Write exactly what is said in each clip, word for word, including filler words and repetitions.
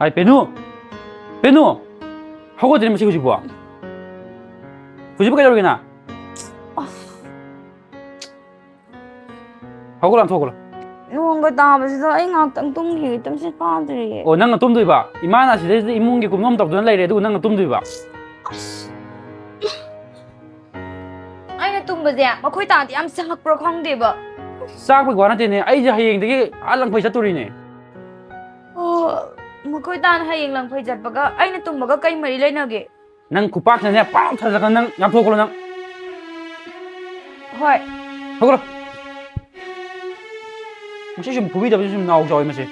ꯑꯩ ꯄꯦꯅꯨ! ꯄꯦꯅꯨ! ꯍꯧꯒꯠꯇ꯭ꯔꯤ ꯃꯁꯤ ꯍꯧꯖꯤꯛꯄꯣ? ꯍꯧꯖꯤꯛꯄꯨ ꯀꯩꯗꯧꯔꯒꯦ ꯅꯪ? ꯍꯧꯒꯠꯂꯣ, ꯊꯣꯛꯈ꯭ꯔꯣ꯫ ꯅꯣꯡꯒ ꯇꯥꯕꯁꯤꯗ ꯑꯩ ꯉꯥꯏꯍꯥꯛꯇꯪ ꯇꯨꯝꯈꯤꯒꯦ, ꯇꯨꯝꯁꯤꯠ ꯐꯥꯗ꯭ꯔꯤꯌꯦ꯫ ꯑꯣ, ꯅꯪꯅ ꯇꯨꯝꯗꯣꯏꯕ? ꯏꯃꯥꯅ ꯑꯁꯤꯗꯩꯁꯤꯗ ꯏꯃꯨꯡꯒꯤ ꯀꯨꯞꯅꯣꯝ ꯇꯧꯗꯨꯅ ꯂꯩꯔꯦ, ꯑꯗꯨꯒ ꯅꯪꯅ ꯇꯨꯝꯗꯣꯏꯕ? ꯑꯁ꯫ ꯑꯩꯅ ꯇꯨꯝꯕꯁꯦ ꯃꯈꯣꯏ ꯇꯥꯗꯤ ꯌꯥꯝ ꯆꯪꯉꯛꯄ꯭ꯔꯣ ꯈꯪꯗꯦꯕ꯫ ꯆꯥꯛꯄꯒꯤ ꯋꯥ ꯅꯠꯇꯦꯅꯦ, ꯑꯩꯁꯦ ꯍꯌꯦꯡꯗꯒꯤ ꯑꯥ ꯂꯪꯐꯩ ꯆꯠꯇꯣꯔꯤꯅꯦ꯫ ꯑꯣ, ꯃꯈꯣꯏ ꯇꯥꯅ ꯍꯌꯦꯡ ꯂꯪꯐꯩ ꯆꯠꯄꯒ ꯑꯩꯅ ꯇꯨꯝꯕꯒ ꯀꯩ ꯃꯔꯤ ꯂꯩꯅꯒꯦ? ꯅꯪ ꯈꯨꯄꯥꯛꯁꯤꯅꯅꯦ ꯄꯥꯛ ꯊꯥꯖꯤꯜꯂꯛꯀꯅꯤ, ꯅꯪ ꯌꯥꯝ ꯊꯣꯛꯈ꯭ꯔꯣ ꯅꯪ꯫ ꯍꯣꯏ꯫ ꯍꯧꯒꯠꯂꯣ꯫ ꯃꯁꯤ ꯁꯨꯝ ꯐꯨꯕꯤꯗꯕꯁꯤ ꯁꯨꯝ ꯅꯥꯎ ꯆꯥꯎꯋꯤ ꯃꯁꯤ꯫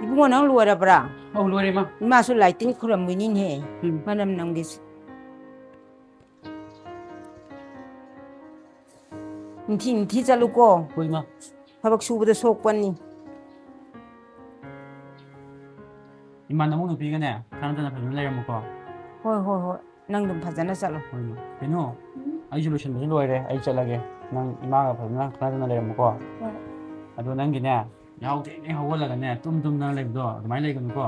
ꯏꯕꯨꯡꯉꯣ, ꯅꯪ ꯂꯣꯏꯔꯕ꯭ꯔꯥ? ꯑꯧ, ꯂꯣꯏꯔꯦ, ꯏꯃꯥ꯫ ꯏꯃꯥꯁꯨ ꯂꯥꯏ ꯇꯤꯟ ꯈꯨꯔꯝꯃꯤꯅꯤꯅꯦꯍꯦ꯫ ꯎꯝ꯫ ꯃꯅꯝ ꯅꯝꯒꯤꯁꯤ꯫ ꯅꯤꯡꯊꯤ ꯅꯤꯡꯊꯤ ꯆꯠꯂꯨꯀꯣ꯫ ꯍꯣꯏ, ꯏꯃꯥ꯫ ꯊꯕꯛ ꯁꯨꯕꯗ ꯁꯣꯛꯄꯅꯤ꯫ ꯏꯃꯥ, ꯅꯃꯧ ꯅꯨꯄꯤꯒꯅꯦ ꯈꯠꯅꯗꯅ ꯐꯖꯅ ꯂꯩꯔꯝꯃꯨꯀꯣ꯫ ꯍꯣꯏ, ꯍꯣꯏ, ꯍꯣꯏ꯫ ꯅꯪ ꯑꯗꯨꯝ ꯐꯖꯅ ꯆꯠꯂꯣ꯫ ꯍꯣꯏ, ꯏꯃꯥ꯫ ꯀꯩꯅꯣ, ꯎꯝ? ꯑꯩꯁꯨ ꯂꯣꯏꯁꯤꯟꯕꯁꯨ ꯂꯣꯏꯔꯦ, ꯑꯩ ꯆꯠꯂꯒꯦ꯫ ꯅꯪ ꯏꯃꯥꯒ ꯐꯖꯅ ꯈꯠꯅꯗꯅ ꯂꯩꯔꯝꯃꯨꯀꯣ꯫ ꯍꯣꯏ꯫ ꯑꯗꯣ ꯅꯪꯒꯤꯅꯦ, ꯌꯥꯍꯧ ꯊꯦꯡꯅ ꯍꯧꯒꯠꯂꯒꯅꯦ, ꯇꯨꯝ ꯇꯨꯝꯗꯅ ꯂꯩꯕꯗꯣ ꯑꯗꯨꯃꯥꯏꯅ ꯂꯩꯒꯅꯨꯀꯣ꯫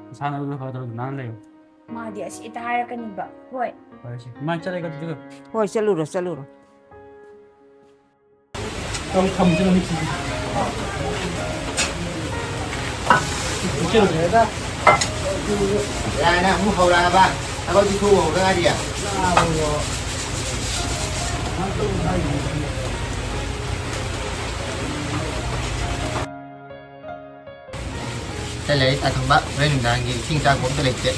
ꯅꯁꯥ ꯅꯎꯗꯣ ꯈꯔ ꯈꯔ ꯅꯥꯟꯅ ꯂꯩꯌꯨ꯫ ꯃꯥꯗꯤ ꯑꯁꯤ ꯍꯦꯛꯇ ꯍꯥꯏꯔꯛꯀꯅꯤꯕ꯫ ꯍꯣꯏ꯫ ꯐꯔꯦꯁꯦ꯫ ꯏꯃꯥ, ꯆꯠꯂꯒꯦ ꯑꯗꯨꯗꯤ꯫ ꯍꯣꯏ, ꯆꯠꯂꯨꯔꯣ, ꯆꯠꯂꯨꯔꯣ꯫ ꯇꯧ ꯊꯝꯁꯤꯔ ꯃꯤꯠꯁꯤꯗꯤ꯫ ꯏꯆꯦ꯫ ꯌꯥꯔꯦ, ꯅꯪ ꯑꯃꯨꯛ ꯍꯧꯔꯛꯑꯕ? ꯊꯕꯛꯇꯤ ꯊꯣꯛꯎ ꯍꯧꯗ ꯉꯥꯏꯔꯤꯌꯦ꯫ ꯁꯤꯗ ꯂꯩꯔꯦ ꯆꯥꯛ ꯊꯣꯡꯕ꯫ ꯍꯣꯔꯦꯟ ꯅꯨꯡꯗꯥꯡꯒꯤ ꯏꯁꯤꯡ ꯆꯥꯛꯄ ꯑꯝꯇ ꯂꯩꯇꯦ꯫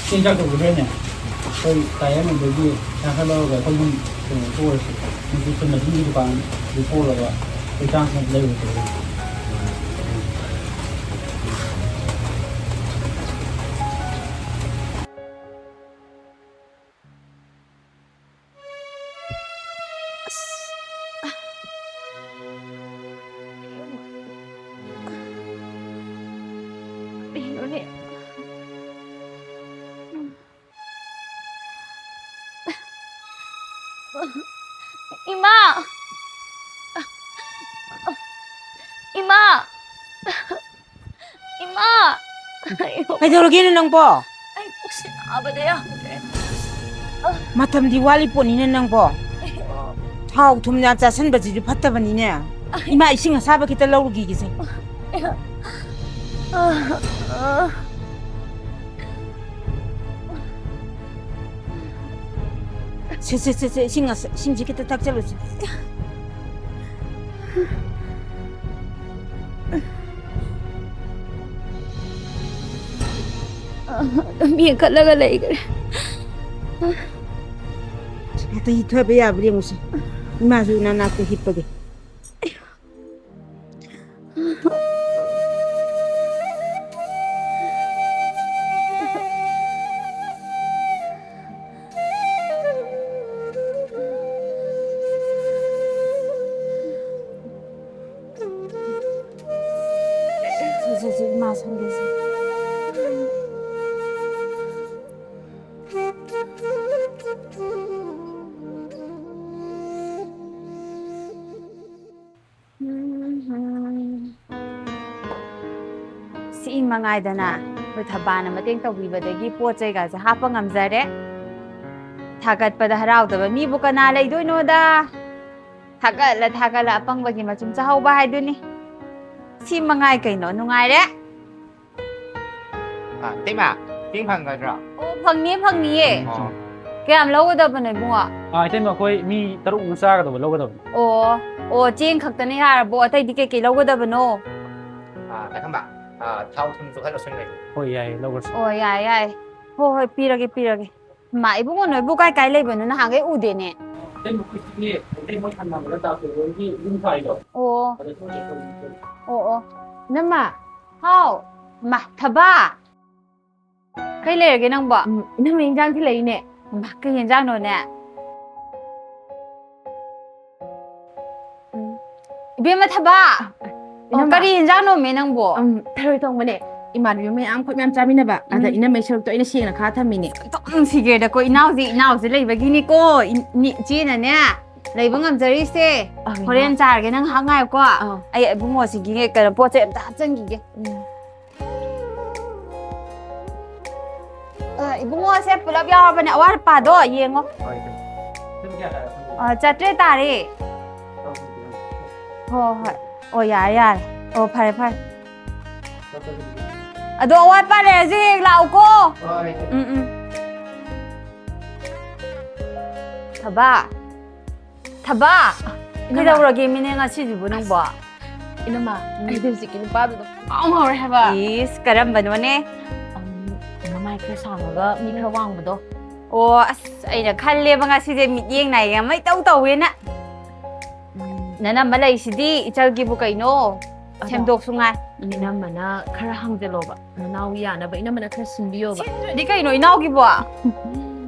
ꯏꯁꯤꯡ ꯆꯥꯛ ꯊꯣꯡꯕꯗꯨꯅꯦ, ꯑꯩꯈꯣꯏ ꯇꯥꯏ ꯑꯃꯗꯒꯤ ꯆꯥꯛ ꯈꯔ ꯂꯧꯔꯒ ꯑꯩꯈꯣꯏ ꯑꯍꯨꯝ ꯀꯩꯅꯣ ꯇꯧꯔꯁꯤ꯫ ꯃꯁꯤ ꯆꯨꯝꯅ ꯁꯨꯝ ꯗꯨꯀꯥꯟꯗꯒꯤ ꯊꯣꯛꯑꯒ ꯑꯩꯈꯣꯏ ꯆꯥꯛ ꯑꯃ ꯂꯩꯔꯨꯁꯦ꯫ ꯑꯁ꯫ ꯀꯔꯤꯅꯣꯅꯦ? ꯏꯃꯥ! ꯏꯃꯥ! ꯏꯃꯥ! ꯀꯩꯗꯧꯔꯒꯦꯅꯦ ꯅꯪꯕꯣ? ꯑꯩ ꯄꯨꯛꯁꯤ ꯅꯥꯕꯗ ꯌꯥꯗ꯭ꯔꯦ꯫ ꯃꯇꯝꯗꯤ ꯋꯥꯠꯂꯤ ꯄꯣꯠꯅꯤꯅꯦ ꯅꯪꯕꯣ꯫ ꯊꯥꯎ ꯊꯨꯝ ꯌꯥꯝ ꯆꯥꯁꯤꯟꯕꯁꯤꯁꯨ ꯐꯠꯇꯕꯅꯤꯅꯦ꯫ ꯏꯃꯥ, ꯏꯁꯤꯡ ꯑꯁꯥꯕ ꯈꯤꯇ ꯂꯧꯔꯨꯈꯤꯒꯦꯁꯦ꯫ ꯁꯦ, ꯁꯦ, ꯁꯦ, ꯁꯦ, ꯏꯁꯤꯡ ꯑꯁ-, ꯏꯁꯤꯡꯁꯦ ꯈꯤꯇ ꯊꯛꯆꯜꯂꯨꯁꯦ꯫ ꯑꯗꯨꯝ ꯌꯦꯡꯈꯠꯂꯒ ꯂꯩꯈ꯭ꯔꯦ꯫ ꯉꯥꯛꯇ ꯍꯤꯞꯊꯕ ꯌꯥꯕ꯭ꯔꯥ ꯌꯦꯡꯉꯨꯁꯦ꯫ ꯏꯃꯥꯁꯨ ꯅꯅꯥꯛꯇ ꯍꯤꯞꯄꯒꯦ꯫ ꯁꯦ, ꯁꯦ, ꯁꯦ, ꯏꯃꯥ ꯁꯪꯒꯦꯁꯦ꯫ ꯁꯤ ꯃꯉꯥꯏꯗꯅ ꯑꯩꯈꯣꯏ ꯊꯕꯥꯅ ꯃꯇꯦꯡ ꯇꯧꯕꯤꯕꯗꯒꯤ ꯄꯣꯠ ꯆꯩꯒꯁꯦ ꯍꯥꯞꯄ ꯉꯝꯖꯔꯦ꯫ ꯊꯥꯒꯠꯄꯗ ꯍꯔꯥꯎꯗꯕ ꯃꯤꯕꯨ ꯀꯅꯥ ꯂꯩꯗꯣꯏꯅꯣꯗ? ꯊꯥꯒꯠꯂ ꯊꯥꯒꯠꯂ ꯑꯄꯪꯕꯒꯤ ꯃꯆꯨꯝ ꯆꯥꯍꯧꯕ ꯍꯥꯏꯗꯨꯅꯤ꯫ ꯁꯤ ꯃꯉꯥꯏ ꯀꯩꯅꯣ, ꯅꯨꯡꯉꯥꯏꯔꯦ꯫ ꯑꯥ, ꯏꯇꯩꯃ, ꯆꯦꯡ ꯐꯪꯒꯗ꯭ꯔꯣ? ꯑꯣ, ꯐꯪꯅꯤꯌꯦ, ꯐꯪꯅꯤꯌꯦ꯫ ꯑꯣ꯫ ꯀꯌꯥꯝ ꯂꯧꯒꯗꯕꯅꯣ, ꯏꯕꯨꯡꯉꯣ? ꯑꯥ, ꯏꯇꯩꯃ, ꯑꯩꯈꯣꯏ ꯃꯤ ꯇꯔꯨꯛꯃꯨꯛ ꯆꯥꯒꯗꯕ ꯂꯧꯒꯗꯕꯅꯤ꯫ ꯑꯣ, ꯑꯣ, ꯆꯦꯡ ꯈꯛꯇꯅ ꯌꯥꯔꯕꯣ? ꯑꯇꯩꯗꯤ ꯀꯩꯀꯩ ꯂꯧꯒꯗꯕꯅꯣ? ꯑꯥ, ꯀꯩꯅꯣꯝꯃ, ꯑꯥ, ꯊꯥꯎ ꯊꯨꯝꯁꯨ ꯈꯔ ꯂꯧꯁꯤꯟꯈ꯭ꯔꯁꯤ꯫ ꯍꯣꯏ, ꯌꯥꯏꯌꯦ, ꯂꯧꯔꯁꯤ꯫ ꯑꯣ, ꯌꯥꯏ, ꯌꯥꯏ꯫ ꯍꯣꯏ, ꯍꯣꯏ, ꯄꯤꯔꯒꯦ, ꯄꯤꯔꯒꯦ꯫ ꯃꯥ, ꯏꯕꯨꯡꯉꯣ, ꯅꯣꯏꯕꯨ ꯀꯥꯏ ꯀꯥꯏ ꯂꯩꯕꯅꯣ? ꯅꯍꯥꯟꯈꯩ ꯎꯗꯦꯅꯦ꯫ ꯏꯇꯩꯃ, ꯑꯩꯈꯣꯏ ꯁꯤꯒꯤ ꯃꯩꯇꯩ ꯃꯣꯏ ꯊꯪꯅꯕꯗ ꯇꯥ ꯇꯣꯏꯕꯒꯤ ꯌꯨꯝ ꯁꯥꯔꯤꯗꯣ꯫ ꯑꯣ꯫ ꯑꯗ ꯁꯣꯝꯗ ꯑꯩꯈꯣꯏ ꯑꯣ, ꯑꯣ꯫ ꯅꯃ, ꯍꯥꯎ꯫ ꯃꯥ, ꯊꯕꯥ꯫ ꯀꯩ ꯂꯩꯔꯒꯦ ꯅꯪꯕꯣ? ꯎꯝ, ꯏꯅꯝꯃ ꯏꯟꯖꯥꯡ ꯊꯤꯜꯂꯛꯏꯅꯦ꯫ ꯃꯥ, ꯀꯩ ꯌꯦꯟꯖꯥꯡꯅꯣꯅꯦ? ꯎꯝ꯫ ꯏꯕꯦꯝꯃ ꯊꯕꯥ! ꯑꯣ, ꯏꯅꯝꯃ꯫ ꯀꯔꯤ ꯌꯦꯟꯖꯥꯡꯅꯣꯃꯦ ꯅꯪꯕꯣ? ꯎꯝ, ꯊꯔꯣꯏ ꯊꯣꯡꯕꯅꯦ꯫ ꯏꯃꯥꯟꯅꯕꯤ ꯃꯌꯥꯝ ꯑꯩꯈꯣꯏ ꯃꯌꯥꯝ ꯆꯥꯃꯤꯟꯅꯕ꯫ ꯑꯗ ꯎꯝ꯫ ꯏꯅꯝꯃꯩ ꯁꯔꯨꯛꯇꯣ ꯑꯩꯅ ꯁꯦꯡꯅ ꯈꯥꯛꯑ ꯊꯝꯃꯤꯅꯦ꯫ ꯁꯛꯇꯣ ꯅꯨꯡꯁꯤꯈ꯭ꯔꯦꯗꯀꯣ, ꯏꯅꯥꯎꯁꯦ, ꯏꯅꯥꯎꯁꯦ ꯂꯩꯕꯒꯤꯅꯤꯀꯣ꯫ ꯏ-, ꯏꯅꯦ-, ꯏꯆꯦꯅꯅꯦ, ꯂꯩꯕ ꯉꯝꯖꯔꯤꯁꯦ꯫ ꯑ, ꯍꯣꯔꯦꯟ ꯆꯥꯔꯒꯦ, ꯅꯪ ꯉꯥꯏꯍꯥꯛ ꯉꯥꯏꯌꯨꯀꯣ꯫ ꯑꯥ꯫ ꯑꯩ ꯏꯕꯨꯡꯉꯣꯁꯤꯒꯤ ꯀꯩꯅꯣ ꯄꯣꯠ ꯆꯩ ꯑꯝꯇ ꯍꯥꯞꯆꯤꯟꯈꯤꯒꯦ꯫ ꯎꯝ꯫ ꯑ, ꯏꯕꯨꯡꯉꯣꯁꯦ ꯄꯨꯂꯞ ꯌꯥꯎꯔꯕꯅꯦ, ꯑꯋꯥꯠ ꯑꯄꯥꯗꯣ ꯌꯦꯡꯉꯣ꯫ ꯍꯣꯏ, ꯏꯆꯦ꯫ ꯑ, ꯆꯥꯇ꯭ꯔꯦꯠ ꯇꯥꯔꯦ꯫ ꯍꯣꯏ, ꯍꯣꯏ꯫ ꯑꯣ, ꯌꯥꯔꯦ, ꯌꯥꯔꯦ꯫ ꯑꯣ, ꯐꯔꯦ, ꯐꯔꯦ꯫ ꯑꯗꯣ ꯑꯋꯥꯠ ꯑꯄꯥ ꯂꯩꯔꯁꯨ ꯍꯦꯛ ꯂꯥꯛꯎꯀꯣ꯫ ꯍꯣꯏ, ꯏꯆꯦ꯫ ꯎꯝ, ꯎꯝ꯫ ꯊꯕꯥ꯫ ꯊꯕꯥ! ꯏꯅꯝꯃ꯫ ꯀꯩꯗꯧꯔꯒꯦ ꯃꯤꯅꯦ ꯉꯁꯤꯁꯤꯕꯨ ꯅꯪꯕꯣ? ꯏꯅꯝꯃ, ꯎꯝ꯫ ꯑꯩꯗꯤ ꯍꯧꯖꯤꯛꯀꯤ ꯅꯨꯄꯥꯗꯨꯗ ꯄꯨꯡꯉꯥꯎ ꯉꯥꯎꯔꯦ ꯍꯥꯏꯕ꯫ ꯏꯁ, ꯀꯔꯝꯕꯅꯣꯅꯦ? ꯑꯝ, ꯃꯃꯥꯏ ꯈꯔ ꯁꯥꯡꯉꯒ ꯃꯤ ꯈꯔ ꯋꯥꯡꯕꯗꯣ꯫ ꯑꯣ, ꯑꯁ, ꯑꯩꯅ ꯈꯜꯂꯦꯕ ꯉꯁꯤꯁꯦ ꯃꯤꯠꯌꯦꯡ ꯅꯥꯌꯦꯡ ꯑꯃ ꯏꯇꯧ ꯇꯧꯋꯦꯅ꯫ ꯎꯝ꯫ ꯅꯅꯝꯃ ꯂꯩꯁꯤꯗꯤ ꯏꯆꯜꯒꯤꯕꯨ ꯀꯩꯅꯣ? ꯑꯗꯣ ꯁꯦꯝꯗꯣꯛꯁꯨ ꯉꯥꯏ꯫ ꯏꯅꯝꯃꯅ ꯈꯔ ꯍꯪꯖꯜꯂꯣꯕ, ꯅꯅꯥꯎꯒꯤ ꯌꯥꯅꯕ ꯏꯅꯝꯃꯅ ꯈꯔ ꯁꯤꯟꯕꯤꯌꯣꯕ꯫ ꯁꯤꯟꯗ꯭ꯔꯗꯤ ꯀꯩꯅꯣ ꯏꯅꯥꯎꯒꯤꯕꯣ?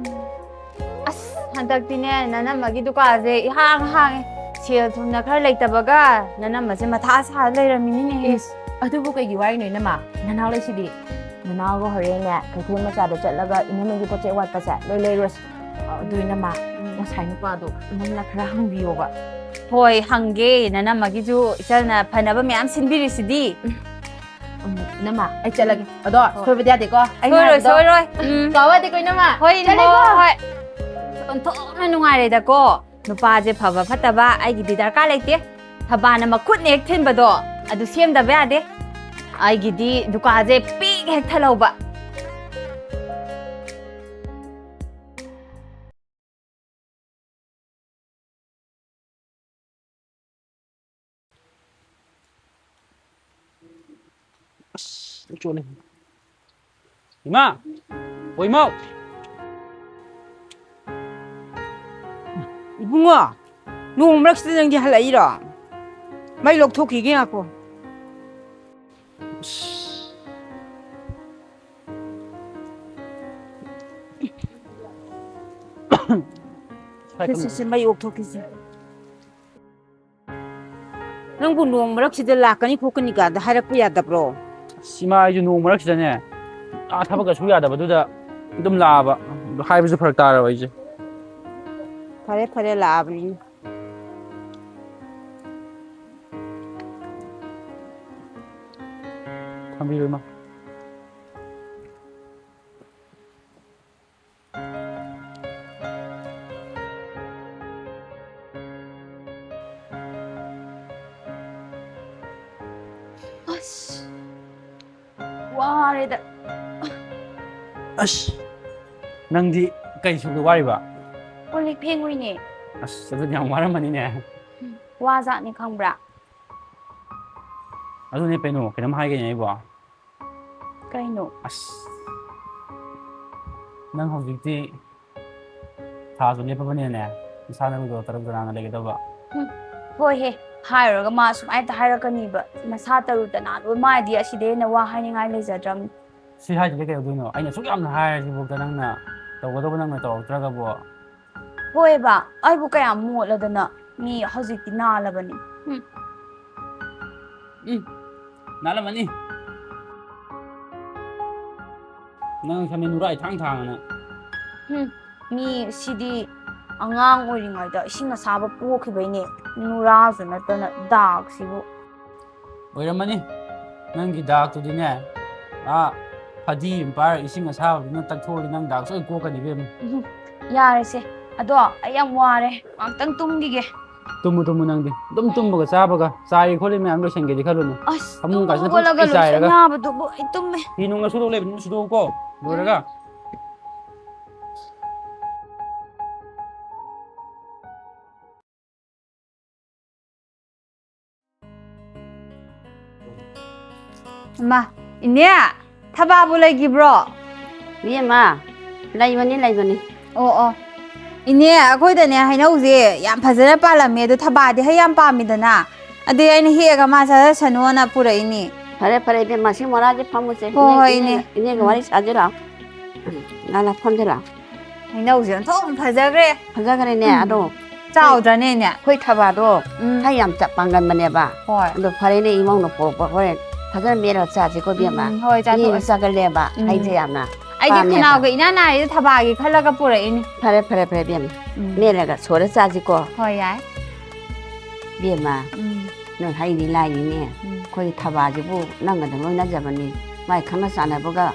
ꯑꯁ, ꯍꯟꯗꯛꯇꯤꯅꯦ, ꯅꯅꯝꯃꯒꯤ ꯗꯨꯀꯥꯟꯁꯦ ꯏꯍꯥꯡ ꯍꯥꯡꯉꯦ꯫ ꯁꯦꯜ ꯊꯨꯝꯅ ꯈꯔ ꯂꯩꯇꯕꯒ ꯅꯅꯝꯃꯁꯦ ꯃꯊꯥ ꯁꯥ ꯂꯩꯔꯝꯃꯤꯅꯤꯅꯦꯍꯦ꯫ ꯏꯁ, ꯑꯗꯨꯕꯨ ꯀꯩꯒꯤ ꯋꯥꯔꯤꯅꯣ ꯏꯅꯝꯃ? ꯅꯅꯥꯎ ꯂꯩꯁꯤꯗꯤ꯫ ꯅꯅꯥꯎꯒ ꯍꯣꯔꯦꯟꯅꯦ ꯀꯩꯊꯦꯜ ꯃꯆꯥꯗ ꯆꯠꯂꯒ ꯏꯅꯝꯃꯒꯤ ꯄꯣꯠ ꯆꯩ ꯑꯋꯥꯠꯄꯁꯦ ꯂꯣꯏ ꯂꯩꯔꯨꯔꯁꯤ꯫ ꯑꯗꯨ ꯏꯅꯝꯃ, ꯎꯝ꯫ ꯉꯁꯥꯏ ꯅꯨꯄꯥꯗꯣ ꯏꯅꯝꯃꯅ ꯈꯔ ꯍꯪꯕꯤꯌꯣꯕ꯫ ꯍꯣꯏ, ꯍꯪꯒꯦ꯫ ꯅꯅꯝꯃꯒꯤꯁꯨ ꯏꯆꯜꯅ ꯐꯅꯕ ꯃꯌꯥꯝ ꯁꯤꯟꯕꯤꯔꯤꯁꯤꯗꯤ꯫ ꯎꯝ, ꯏꯅꯝꯃ, ꯑꯩ ꯆꯠꯂꯒꯦ꯫ ꯑꯗꯣ ꯍꯣꯏ꯫ ꯁꯣꯏꯕꯗꯤ ꯌꯥꯗꯦꯀꯣ꯫ ꯑꯩꯅ ꯁꯣꯏꯔꯣꯏ, ꯍꯥꯏꯕꯗꯣ ꯁꯣꯏꯔꯣꯏ꯫ ꯎꯝ꯫ ꯀꯥꯎꯕ ꯌꯥꯗꯦꯀꯣ, ꯏꯅꯝꯃ꯫ ꯍꯣꯏ, ꯏꯅꯝꯃ, ꯆꯠꯂꯦꯀꯣ꯫ ꯍꯣꯏ꯫ ꯑꯣꯟꯊꯣꯛꯅ ꯅꯨꯡꯉꯥꯏꯔꯦꯗꯀꯣ꯫ ꯅꯨꯄꯥꯁꯦ ꯐꯕ ꯐꯠꯇꯕ ꯑꯩꯒꯤꯗꯤ ꯗꯔꯀꯥꯔ ꯂꯩꯇꯦ꯫ ꯊꯕꯥꯅ ꯃꯈꯨꯠꯅ ꯍꯦꯛ ꯊꯤꯟꯕꯗꯣ ꯑꯗꯨ ꯁꯦꯝꯗꯕ ꯌꯥꯗꯦ꯫ ꯑꯩꯒꯤꯗꯤ ꯗꯨꯀꯥꯟꯁꯦ ꯄꯤꯛ ꯍꯦꯛ ꯊꯜꯍꯧꯕ꯫ ꯑꯁ, ꯂꯣꯏ ꯆꯣꯠꯂꯦ꯫ ꯏꯃꯥ! ꯑꯣ, ꯏꯃꯥꯎ! ꯏꯕꯨꯡꯉꯣ, ꯅꯣꯡ ꯃꯔꯛꯁꯤꯗ ꯅꯪꯗꯤ ꯍꯜꯂꯛꯏꯔꯣ? ꯃꯩ ꯂꯧꯊꯣꯛꯈꯤꯒꯦ, ꯉꯥꯏꯈꯣ꯫ ꯑꯁ꯫ ꯁꯦ, ꯁꯦ, ꯁꯦ, ꯃꯩ ꯑꯣꯛꯊꯣꯛꯈꯤꯁꯦ꯫ ꯅꯪꯕꯨ ꯅꯣꯡ ꯃꯔꯛꯁꯤꯗ ꯂꯥꯛꯀꯅꯤ ꯈꯣꯠꯀꯅꯤ ꯀꯥꯏꯗ ꯍꯥꯏꯔꯛꯄ ꯌꯥꯗꯕ꯭ꯔꯣ? ꯑꯁ, ꯏꯃꯥ, ꯑꯩꯁꯨ ꯅꯣꯡ ꯃꯔꯛꯁꯤꯗꯅꯦ, ꯑꯥ, ꯊꯕꯛꯀ ꯁꯨ ꯌꯥꯗꯕꯗꯨꯗ ꯑꯗꯨꯝ ꯂꯥꯛꯑꯕ꯫ ꯑꯗꯨ ꯍꯥꯏꯕꯁꯨ ꯐꯔꯛ ꯇꯥꯔꯕ ꯑꯩꯁꯦ꯫ ꯐꯔꯦ, ꯐꯔꯦ, ꯂꯥꯛꯑꯕꯅꯤ꯫ ꯊꯝꯕꯤꯔꯣ, ꯏꯃꯥ꯫ ꯑꯁ, ꯋꯥꯔꯦꯗ꯫ ꯑꯁ, ꯅꯪꯗꯤ ꯀꯩ ꯁꯨꯕꯗ ꯋꯥꯔꯤꯕ? ꯀꯣꯜ ꯂꯤꯛ ꯐꯦꯡꯉꯨꯏꯅꯦ꯫ ꯑꯁ, ꯑꯗꯨꯗꯤ ꯌꯥꯝ ꯋꯥꯔꯝꯃꯅꯤꯅꯦ꯫ ꯎꯝ, ꯋꯥꯖꯥꯠꯅꯤ ꯈꯪꯕ꯭ꯔꯥ? ꯑꯗꯨꯅꯦ ꯀꯩꯅꯣ, ꯀꯩꯅꯣꯝ ꯍꯥꯏꯒꯦꯅꯦ ꯑꯩꯕꯣ꯫ ꯀꯩꯅꯣ? ꯑꯁ, ꯅꯪ ꯍꯧꯖꯤꯛꯇꯤ ꯊꯥꯁꯨ ꯂꯦꯞꯄꯕꯅꯤꯅꯅꯦ, ꯅꯁꯥ ꯅꯔꯨꯗꯣ ꯇꯔꯨ ꯇꯅꯥꯟꯅ ꯂꯩꯒꯗꯕ꯫ ꯍꯨꯝ, ꯍꯣꯏꯍꯦ, ꯍꯥꯏꯔꯨꯔꯒ ꯃꯥ ꯁꯨꯃꯥꯏꯅ ꯍꯦꯛꯇ ꯍꯥꯏꯔꯛꯀꯅꯤꯕ, ꯃꯁꯥ ꯇꯔꯨ ꯇꯅꯥꯟꯕ ꯃꯥꯗꯤ ꯑꯁꯤꯗꯩ ꯍꯦꯟꯅ ꯋꯥ ꯍꯥꯏꯅꯤꯡꯉꯥꯏ ꯂꯩꯖꯗ꯭ꯔꯕꯅꯤ꯫ ꯁꯤ ꯍꯥꯏꯗꯨꯗꯤ ꯀꯩꯗꯧꯗꯣꯏꯅꯣ? ꯑꯩꯅ ꯑꯁꯨꯛ ꯌꯥꯝꯅ ꯍꯥꯏꯔꯁꯤꯐꯥꯎꯗ ꯅꯪꯅ ꯇꯧꯒꯗꯧꯕ ꯅꯪꯅ ꯇꯧꯔꯛꯇ꯭ꯔꯒꯕꯨ꯫ ꯍꯣꯏꯕ, ꯑꯩꯕꯨ ꯀꯌꯥꯝ ꯃꯣꯠꯂꯗꯅ ꯃꯤ ꯍꯧꯖꯤꯛꯇꯤ ꯅꯥꯜꯂꯕꯅꯤ꯫ ꯎꯝ꯫ ꯎꯝ, ꯅꯥꯜꯂꯝꯃꯅꯤ꯫ ꯅꯪ ꯁꯝꯁꯦ ꯅꯨꯔꯥ ꯏꯊꯥꯡ ꯊꯥꯡꯉꯅ꯫ ꯎꯝ, ꯃꯤ ꯁꯤꯗꯤ ꯑꯉꯥꯡ ꯑꯣꯏꯔꯤꯉꯩꯗ ꯏꯁꯤꯡ ꯑꯁꯥꯕ ꯄꯣꯛꯈꯤꯕꯩꯅꯦ, ꯅꯨꯔꯥꯁꯨ ꯅꯠꯇꯅ ꯗꯥꯛꯁꯤꯕꯨ꯫ ꯑꯣꯏꯔꯝꯃꯅꯤ꯫ ꯅꯪꯒꯤ ꯗꯥꯛꯇꯨꯗꯤꯅꯦ, ꯑꯥ, ꯐꯗꯤ ꯑꯃ ꯄꯥꯏꯔ ꯏꯁꯤꯡ ꯑꯁꯥꯕꯗꯨꯅ ꯇꯛꯊꯣꯛꯑꯗꯤ ꯅꯪ ꯗꯥꯛ ꯂꯣꯏ ꯀꯣꯛꯀꯅꯤ ꯏꯕꯦꯝꯃ꯫ ꯎꯝ, ꯌꯥꯔꯦꯁꯦ꯫ ꯑꯗꯣ ꯑꯩ ꯌꯥꯝ ꯋꯥꯔꯦ, ꯉꯥꯛꯇꯪ ꯇꯨꯝꯈꯤꯒꯦ꯫ ꯇꯨꯝꯃꯨ, ꯇꯨꯝꯃꯨ ꯅꯪꯗꯤ꯫ ꯑꯗꯨꯝ ꯇꯨꯝꯕꯒ ꯆꯥꯕꯒ, ꯆꯥꯔꯤ ꯈꯣꯠꯂꯤ ꯃꯌꯥꯝ ꯂꯣꯏꯁꯟꯒꯦꯗꯤ ꯈꯜꯂꯨꯅꯨ꯫ ꯑꯁ, ꯐꯃꯨꯡ ꯇꯨꯝꯕ ꯀꯥꯁꯤꯅ ꯍꯧꯒꯠꯂꯒ ꯄꯨꯡꯆꯥꯏ ꯆꯥꯏꯔꯒ꯫ ꯂꯣꯏꯁꯟ ꯌꯥꯕꯗꯨꯕꯨ ꯑꯩ ꯇꯨꯝꯃꯦ꯫ ꯐꯤ ꯅꯨꯡ ꯂꯧꯁꯤꯜꯂꯣ ꯂꯩꯕꯅꯤ, ꯁꯨꯗꯣꯛꯎꯀꯣ, ꯂꯣꯏꯔꯒ꯫ ꯑꯃ, ꯏꯅꯦ, ꯊꯕꯥꯕꯨ ꯂꯩꯈꯤꯕ꯭ꯔꯣ? ꯏꯕꯦꯝꯃ, ꯂꯩꯕꯅꯤ, ꯂꯩꯕꯅꯤ꯫ ꯑꯣ, ꯑꯣ꯫ ꯏꯅꯦ, ꯑꯩꯈꯣꯏꯗꯅꯦ ꯍꯩꯅꯧꯁꯦ ꯌꯥꯝ ꯐꯖꯅ ꯄꯥꯜꯂꯝꯃꯦ, ꯑꯗꯣ ꯊꯕꯥꯗꯤ ꯍꯩ ꯌꯥꯝ ꯄꯥꯝꯃꯤꯗꯅ, ꯑꯗꯨꯗꯤ ꯑꯩꯅ ꯍꯦꯛꯑꯒ ꯃꯥ ꯆꯥꯖꯁꯅꯨꯅ ꯄꯨꯔꯛꯏꯅꯤ꯫ ꯐꯔꯦ, ꯐꯔꯦ, ꯏꯕꯦꯝꯃ, ꯁꯤ ꯃꯣꯔꯥꯁꯦ ꯐꯝꯃꯨꯁꯦ꯫ ꯍꯣꯏ, ꯍꯣꯏ, ꯏꯅꯦ, ꯏꯅꯦ꯫ ꯏꯅꯦꯒ ꯎꯝ꯫ ꯋꯥꯔꯤ ꯁꯥꯖꯤꯔꯣ? ꯂꯥ, ꯂꯥ, ꯐꯝꯁꯦ ꯂꯥ꯫ ꯍꯩꯅꯧꯁꯦ ꯑꯣꯟꯊꯣꯛꯅ ꯐꯖꯈ꯭ꯔꯦ꯫ ꯐꯖꯈ꯭ꯔꯦꯅꯦ, ꯎꯝ꯫ ꯑꯗꯣ ꯆꯥꯎꯗ꯭ꯔꯅꯦ, ꯏꯅꯦ? ꯑꯩꯈꯣꯏ ꯊꯕꯥꯗꯣ ꯎꯝ꯫ ꯍꯩ ꯌꯥꯝ ꯆ-, ꯄꯥꯡꯒꯟꯕꯅꯦꯕ꯫ ꯍꯣꯏ꯫ ꯑꯗꯣ ꯐꯔꯦꯅꯦ, ꯏꯃꯧꯅ ꯄꯣꯔꯛꯄ, ꯍꯣꯔꯦꯟ ꯐꯖꯅ ꯃꯦꯠꯂꯒ ꯆꯥꯁꯤꯀꯣ, ꯏꯕꯦꯝꯃ꯫ ꯎꯝ, ꯍꯣꯏ, ꯆꯥꯊꯣꯛꯑꯁꯤ꯫ ꯏꯅꯦꯁꯨ ꯆꯥꯒꯜꯂꯦꯕ, ꯎꯝ꯫ ꯍꯩꯁꯦ ꯌꯥꯝꯅ꯫ ꯑꯩꯗꯤ ꯄꯥꯝꯃꯦꯕ꯫ ꯈꯅꯥꯎꯒ ꯏꯅꯥ ꯅꯥꯏꯗ ꯊꯕꯥꯒꯤ ꯈꯜꯂꯒ ꯄꯨꯔꯛꯏꯅꯤ꯫ ꯐꯔꯦ, ꯐꯔꯦ, ꯐꯔꯦ, ꯏꯕꯦꯝꯃ꯫ ꯎꯝ꯫ ꯃꯦꯠꯂꯒ ꯁꯣꯔ ꯆꯥꯁꯤꯀꯣ꯫ ꯍꯣꯏ, ꯌꯥꯏ꯫ ꯏꯕꯦꯝꯃ, ꯎꯝ꯫ ꯅꯣꯏ ꯍꯩꯗꯤ ꯂꯥꯏꯅꯤꯅꯦ꯫ ꯎꯝ꯫ ꯑꯩꯈꯣꯏꯒꯤ ꯊꯕꯥꯁꯤꯕꯨ ꯅꯪꯒꯗ ꯂꯣꯏꯅꯖꯕꯅꯤ꯫ ꯃꯥꯏ ꯈꯪꯅ ꯆꯥꯟꯅꯕꯒ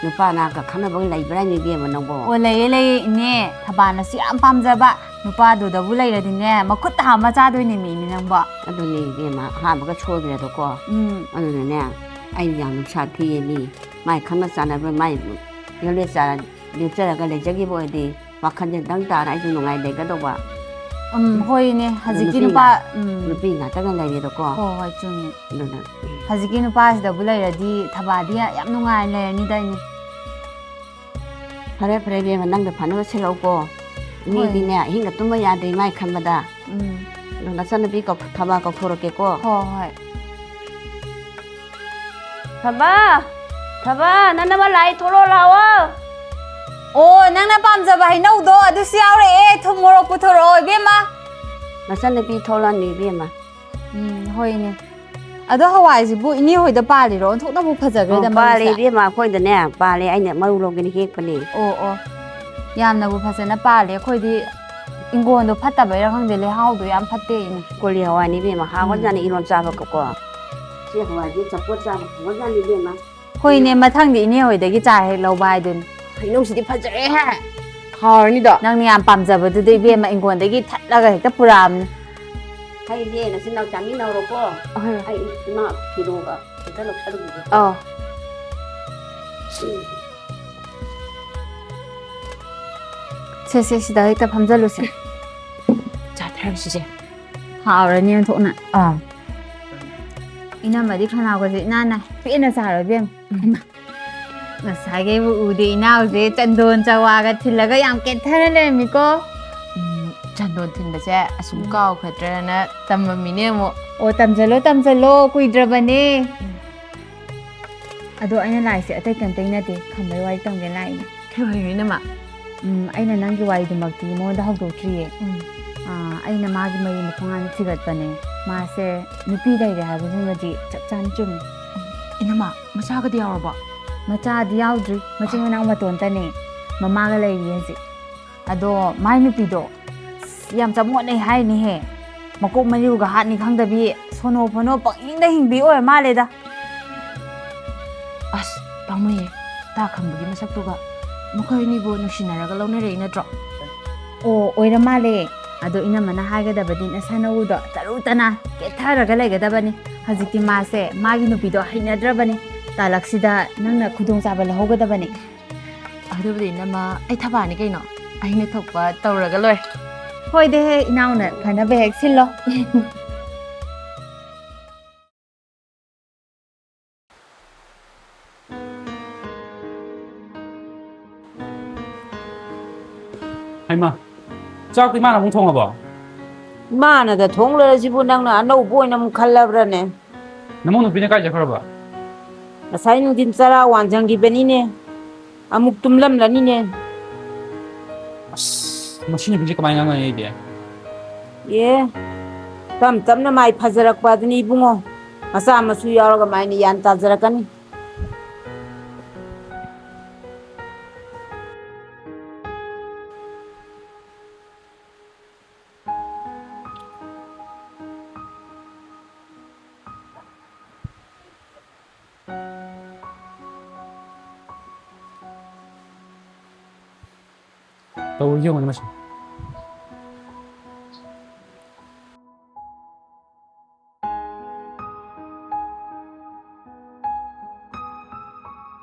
ꯅꯨꯄꯥ ꯅꯍꯥꯒ ꯈꯪꯅꯕꯒ ꯂꯩꯕ꯭ꯔꯥ ꯍꯥꯏꯅꯤ ꯏꯕꯦꯝꯃ ꯅꯪꯕꯣ? ꯑꯣ, ꯂꯩꯌꯦ, ꯂꯩꯌꯦ, ꯏꯅꯦ꯫ ꯊꯕꯥꯅꯁꯨ ꯌꯥꯝ ꯄꯥꯝꯖꯕ꯫ ꯅꯨꯄꯥꯗꯨꯗꯕꯨ ꯂꯩꯔꯗꯤꯅꯦ, ꯃꯈꯨꯠ ꯊꯥ ꯑꯃ ꯆꯥꯗꯣꯏꯅꯦ ꯃꯤꯅꯤ ꯅꯪꯕꯣ꯫ ꯑꯗꯨꯅꯦ ꯏꯕꯦꯝꯃ, ꯑꯍꯥꯟꯕꯒ ꯁꯣꯏꯈ꯭ꯔꯦꯗꯀꯣ꯫ ꯎꯝ꯫ ꯑꯗꯨꯅꯅꯦ, ꯑꯩ ꯌꯥꯝ ꯅꯨꯡꯁꯥ ꯊꯤꯌꯦ ꯃꯤ꯫ ꯃꯥꯏ ꯈꯪꯅ ꯆꯥꯟꯅꯕ, ꯃꯥꯏ ꯌꯣꯂꯦ ꯆꯥꯔ ꯂꯦꯞꯆꯔꯒ ꯂꯩꯖꯈꯤꯕ ꯑꯣꯏꯔꯗꯤ ꯋꯥꯈꯜꯁꯦ ꯗꯪ ꯇꯥꯔ ꯑꯩꯁꯨ ꯅꯨꯡꯉꯥꯏ ꯂꯩꯒꯗꯧꯕ꯫ ꯎꯝ, ꯍꯣꯏꯅꯦ, ꯍꯧꯖꯤꯛꯀꯤ ꯅꯨꯄꯤ ꯅꯨꯄꯥ, ꯉꯥꯛ-, ꯎꯝ꯫ ꯅꯨꯄꯤ ꯉꯥꯛꯇꯒ ꯂꯩꯔꯦꯗꯀꯣ꯫ ꯍꯣꯏ, ꯍꯣꯏ, ꯆꯨꯝꯃꯤ꯫ ꯑꯗꯨꯅ, ꯎꯝ꯫ ꯍꯧꯖꯤꯛꯀꯤ ꯅꯨꯄꯥꯁꯤꯗꯕꯨ ꯂꯩꯔꯗꯤ ꯊꯕꯥꯗꯤ ꯌꯥꯝ ꯅꯨꯡꯉꯥꯏꯅ ꯂꯩꯔꯅꯤꯗ, ꯏꯅꯦ꯫ ꯐꯔꯦ, ꯐꯔꯦ, ꯏꯕꯦꯝꯃ, ꯅꯪꯗ ꯐꯅꯕ ꯁꯤꯜꯂꯛꯎꯀꯣ꯫ ꯍꯣꯏ꯫ ꯃꯤꯗꯤꯅꯦ, ꯑꯍꯤꯡꯒ ꯇꯨꯝꯕ ꯌꯥꯗꯦ, ꯃꯥꯏ ꯈꯟꯕꯗ꯫ ꯎꯝ꯫ ꯑꯗꯣ ꯅꯆꯟꯅꯨꯄꯤ ꯀꯧ-, ꯊꯕꯥ ꯀꯧꯊꯣꯔꯛꯀꯦꯀꯣ꯫ ꯍꯣꯏ, ꯍꯣꯏ꯫ ꯊꯕꯥ! ꯊꯕꯥ! ꯅꯅꯝꯃ ꯂꯥꯏ ꯊꯣꯛꯂꯛꯑꯣ ꯂꯥꯛꯑꯣ! ꯑꯣ, ꯅꯪꯅ ꯄꯥꯝꯖꯕ ꯍꯩꯅꯧꯗꯣ, ꯑꯗꯨꯁꯨ ꯌꯥꯎꯔꯛꯑꯦ꯫ ꯊꯨꯝ ꯃꯣꯔꯣꯛ ꯄꯨꯊꯣꯔꯛꯑꯣ, ꯏꯕꯦꯝꯃ꯫ ꯅꯆꯟꯅꯨꯄꯤ ꯊꯣꯛꯂꯛꯑꯅꯤ, ꯏꯕꯦꯝꯃ꯫ ꯎꯝ, ꯍꯣꯏꯅꯦ꯫ ꯑꯗꯣ ꯍꯋꯥꯏꯁꯤꯕꯨ ꯏꯅꯦ ꯍꯣꯏꯗ ꯄꯥꯜꯂꯤꯔꯣ? ꯑꯣꯟꯊꯣꯛꯅꯕꯨ ꯐꯖꯈ꯭ꯔꯦꯗ ꯑꯣ, ꯄꯥꯜꯂꯦ, ꯃꯔꯨꯁꯦ꯫ ꯏꯕꯦꯝꯃ, ꯑꯩꯈꯣꯏꯗꯅꯦ ꯄꯥꯜꯂꯦ, ꯑꯩꯅ ꯃꯔꯨ ꯂꯧꯒꯦꯅ ꯍꯦꯛꯄꯅꯦ꯫ ꯑꯣ, ꯑꯣ꯫ ꯌꯥꯝꯅꯕꯨ ꯐꯖꯅ ꯄꯥꯜꯂꯦ꯫ ꯑꯩꯈꯣꯏꯗꯤ ꯏꯪꯒꯣꯜꯗꯣ ꯐꯠꯇꯕꯩꯔꯥ ꯈꯪꯗꯦ, ꯂꯩꯍꯥꯎꯗꯣ ꯌꯥꯝ ꯐꯠꯇꯦ, ꯏꯅꯦ꯫ ꯀꯣꯂꯤ ꯍꯋꯥꯏꯅꯤ, ꯏꯕꯦꯝꯃ, ꯎꯝ꯫ ꯍꯥꯎꯒ꯭ꯔꯖꯥꯠꯅꯤ ꯏꯔꯣꯟ ꯆꯥꯕꯀꯣ꯫ ꯁꯤ ꯍꯋꯥꯏꯁꯦ ꯆꯝꯐꯨꯠ ꯆꯥꯕ ꯍꯥꯎꯒ꯭ꯔꯖꯥꯠꯅꯤ, ꯏꯕꯦꯝꯃ꯫ ꯍꯣꯏꯅꯦ, ꯃꯊꯪꯗꯤ ꯏꯅꯦ ꯍꯣꯏꯗꯒꯤ ꯆꯥ ꯍꯦꯛ ꯂꯧꯕ ꯍꯥꯏꯗꯨꯅꯤ꯫ ꯍꯩꯅꯧꯁꯤꯗꯤ ꯐꯖꯔꯦꯍꯦ꯫ ꯍꯥꯎꯔꯅꯤꯗꯣ꯫ ꯅꯪꯅ ꯌꯥꯝ ꯄꯥꯝꯖꯕꯗꯨꯗ ꯏꯕꯦꯝꯃ ꯏꯪꯒꯣꯜꯗꯒꯤ ꯊꯠꯂꯒ ꯍꯦꯛꯇ ꯄꯨꯔꯛꯑꯕꯅꯤ꯫ ꯍꯩꯁꯦ ꯅꯆꯤꯟ ꯅꯅꯥꯎ ꯆꯥꯃꯤꯟꯅꯧꯔꯣꯀꯣ꯫ ꯍꯣꯏ꯫ ꯑꯩ ꯏꯃꯥ ꯐꯤꯔꯣꯜꯒ ꯑꯝꯇ ꯂꯧꯁꯜꯂꯨꯈꯤꯒꯦꯀꯣ꯫ ꯑꯧ꯫ ꯁꯦ, ꯁꯦ, ꯁꯤꯗ ꯍꯦꯛꯇ ꯐꯝꯖꯜꯂꯨꯁꯦ꯫ ꯆꯥꯊꯔꯁꯤꯁꯦ꯫ ꯍꯥꯎꯔꯅꯤ ꯑꯣꯟꯊꯣꯛꯅ꯫ ꯑꯥ꯫ ꯏꯅꯝꯃꯗꯤ ꯈꯅꯥꯎꯒꯁꯦ ꯏꯅꯥ ꯅꯥꯏ꯫ ꯄꯦꯟꯅ ꯆꯥꯔꯣ ꯏꯕꯦꯝꯃ꯫ ꯎꯝ꯫ ꯍꯩꯃꯥ꯫ ꯉꯁꯥꯏꯈꯩꯕꯨ ꯎꯗꯦ ꯏꯅꯥꯎꯁꯦ ꯆꯟꯗꯣꯟ ꯆꯋꯥꯒ ꯊꯤꯜꯂꯒ ꯌꯥꯝ ꯀꯦꯊꯔ ꯂꯩꯔꯝꯃꯤꯀꯣ꯫ ꯎꯝ, ꯆꯟꯗꯣꯟ ꯊꯤꯟꯕꯁꯦ ꯑꯁꯨꯝ ꯎꯝ꯫ ꯀꯥꯎꯈ꯭ꯔꯗ꯭ꯔꯅ ꯇꯝꯃꯝꯃꯤꯅꯦ ꯑꯃꯨꯛ꯫ ꯑꯣ, ꯇꯝꯁꯤꯜꯂꯣ, ꯇꯝꯁꯤꯜꯂꯣ, ꯀꯨꯏꯗ꯭ꯔꯕꯅꯦ꯫ ꯎꯝ꯫ ꯑꯗꯣ ꯑꯩꯅ ꯂꯥꯛꯏꯁꯦ ꯑꯇꯩ ꯀꯩꯝꯇꯩ ꯅꯠꯇꯦ, ꯈꯝꯕꯩ ꯋꯥꯔꯤ ꯇꯝꯒꯦ ꯂꯥꯛꯏꯅꯦ꯫ ꯀꯩ ꯋꯥꯔꯤꯅꯣ, ꯏꯅꯝꯃ? ꯎꯝ, ꯑꯩꯅ ꯅꯪꯒꯤ ꯋꯥꯔꯤꯗꯨꯃꯛꯇꯤ ꯃꯉꯣꯟꯗ ꯍꯧꯗꯣꯛꯇ꯭ꯔꯤꯌꯦ꯫ ꯎꯝ꯫ ꯑꯥ, ꯑꯩꯅ ꯃꯥꯒꯤ ꯃꯔꯤ ꯃꯈꯣꯡ ꯍꯥꯟꯅ ꯊꯤꯒꯠꯄꯅꯦ꯫ ꯃꯥꯁꯦ ꯅꯨꯄꯤ ꯂꯩꯔꯦ ꯍꯥꯏꯕꯁꯤꯃꯗꯤ ꯆꯞ ꯆꯥꯅ ꯆꯨꯝꯃꯤ꯫ ꯏꯅꯝꯃ, ꯃꯆꯥꯒꯗꯤ ꯌꯥꯎꯔꯕꯣ? ꯃꯆꯥꯗꯤ ꯌꯥꯎꯗ꯭ꯔꯤ, ꯃꯆꯤꯟ ꯃꯅꯥꯎ ꯃꯇꯣꯟꯇꯅꯦ꯫ ꯃꯃꯥꯒ ꯂꯩꯔꯤ ꯍꯧꯖꯤꯛ꯫ ꯑꯗꯣ ꯃꯥꯏ ꯅꯨꯄꯤꯗꯣ, ꯑꯁ, ꯌꯥꯝ ꯆꯃꯣꯠꯅꯩ ꯍꯥꯏꯅꯤꯍꯦ꯫ ꯃꯀꯣꯛ ꯃꯔꯤꯒ ꯍꯥꯠꯅꯤ ꯈꯪꯗꯕꯤ, ꯁꯣꯅꯣ ꯐꯣꯅꯣ ꯄꯪꯍꯤꯡꯗ ꯍꯤꯡꯕꯤ ꯑꯣꯏꯔ ꯃꯥꯜꯂꯦꯗ꯫ ꯑꯁ, ꯄꯥꯝꯃꯨꯏꯌꯦ꯫ ꯇꯥ ꯈꯪꯕꯒꯤ ꯃꯁꯛꯇꯨꯒ꯫ ꯃꯈꯣꯏ ꯑꯅꯤꯕꯨ ꯅꯨꯡꯁꯤꯅꯔꯒ ꯂꯧꯅꯔꯛꯏ ꯅꯠꯇ꯭ꯔꯣ? ꯑꯣ, ꯑꯣꯏꯔ ꯃꯥꯜꯂꯦ꯫ ꯑꯗꯣ ꯏꯅꯝꯃꯅ ꯍꯥꯏꯒꯗꯕꯗꯤ ꯅꯁꯥꯅꯧꯗꯣ ꯇꯔꯨ ꯇꯅꯥꯟ ꯀꯦꯊꯔꯒ ꯂꯩꯒꯗꯕꯅꯤ꯫ ꯍꯧꯖꯤꯛꯇꯤ ꯃꯥꯁꯦ ꯃꯥꯒꯤ ꯅꯨꯄꯤꯗꯣ ꯍꯩꯅꯗ꯭ꯔꯕꯅꯤ꯫ ꯇꯥꯂꯛꯁꯤꯗ ꯅꯪꯅ ꯈꯨꯗꯣꯡꯆꯥꯕ ꯂꯧꯍꯧꯒꯗꯕꯅꯤ꯫ ꯑꯗꯨꯕꯨꯗꯤ ꯏꯅꯝꯃ, ꯑꯩ ꯊꯕꯥꯅꯤ ꯀꯩꯅꯣ꯫ ꯑꯩꯅ ꯊꯣꯛꯄ ꯇꯧꯔꯒ ꯂꯣꯏꯔꯦ꯫ ꯍꯣꯏꯗꯦꯍꯦ, ꯏꯅꯥꯎꯅ ꯐꯅꯕ ꯍꯦꯛ ꯁꯤꯜꯂꯣ꯫ ꯍꯩꯃꯥ, ꯆꯥꯛꯇꯤ ꯃꯥꯅ ꯑꯃꯨꯛ ꯊꯣꯡꯉꯕꯣ? ꯃꯥꯅꯗ ꯊꯣꯡ ꯂꯣꯏꯔꯁꯤꯕꯨ ꯅꯪꯅ ꯑꯅꯧꯕ ꯑꯣꯏꯅ ꯑꯃꯨꯛ ꯈꯜꯂꯕ꯭ꯔꯅꯦ? ꯅꯃꯧ ꯅꯨꯄꯤꯅ ꯀꯥꯏ ꯆꯠꯈ꯭ꯔꯕ? ꯉꯁꯥꯏ ꯅꯨꯡꯊꯤꯟ ꯆꯔꯥ ꯋꯥꯟꯖꯪꯈꯤꯕꯅꯤꯅꯦ꯫ ꯑꯃꯨꯛ ꯇꯨꯝꯂꯝꯂꯅꯤꯅꯦ꯫ ꯑꯁ, ꯃꯁꯤ ꯅꯨꯄꯤꯁꯦ ꯀꯃꯥꯏꯅ ꯉꯥꯡꯅꯅꯤ ꯑꯩꯗꯤ? ꯑꯦ, ꯇꯞ ꯇꯞꯅ ꯃꯥꯏ ꯐꯖꯔꯛꯄ ꯑꯗꯨꯅꯤ ꯏꯕꯨꯡꯉꯣ꯫ ꯃꯆꯥ ꯃꯁꯨ ꯌꯥꯎꯔꯒ ꯃꯥꯏꯅ ꯒ꯭ꯌꯥꯟ ꯇꯥꯖꯔꯛꯀꯅꯤ꯫ ꯇꯧꯔꯤꯁꯦ ꯌꯦꯡꯉꯨꯅꯦ ꯃꯁꯤ꯫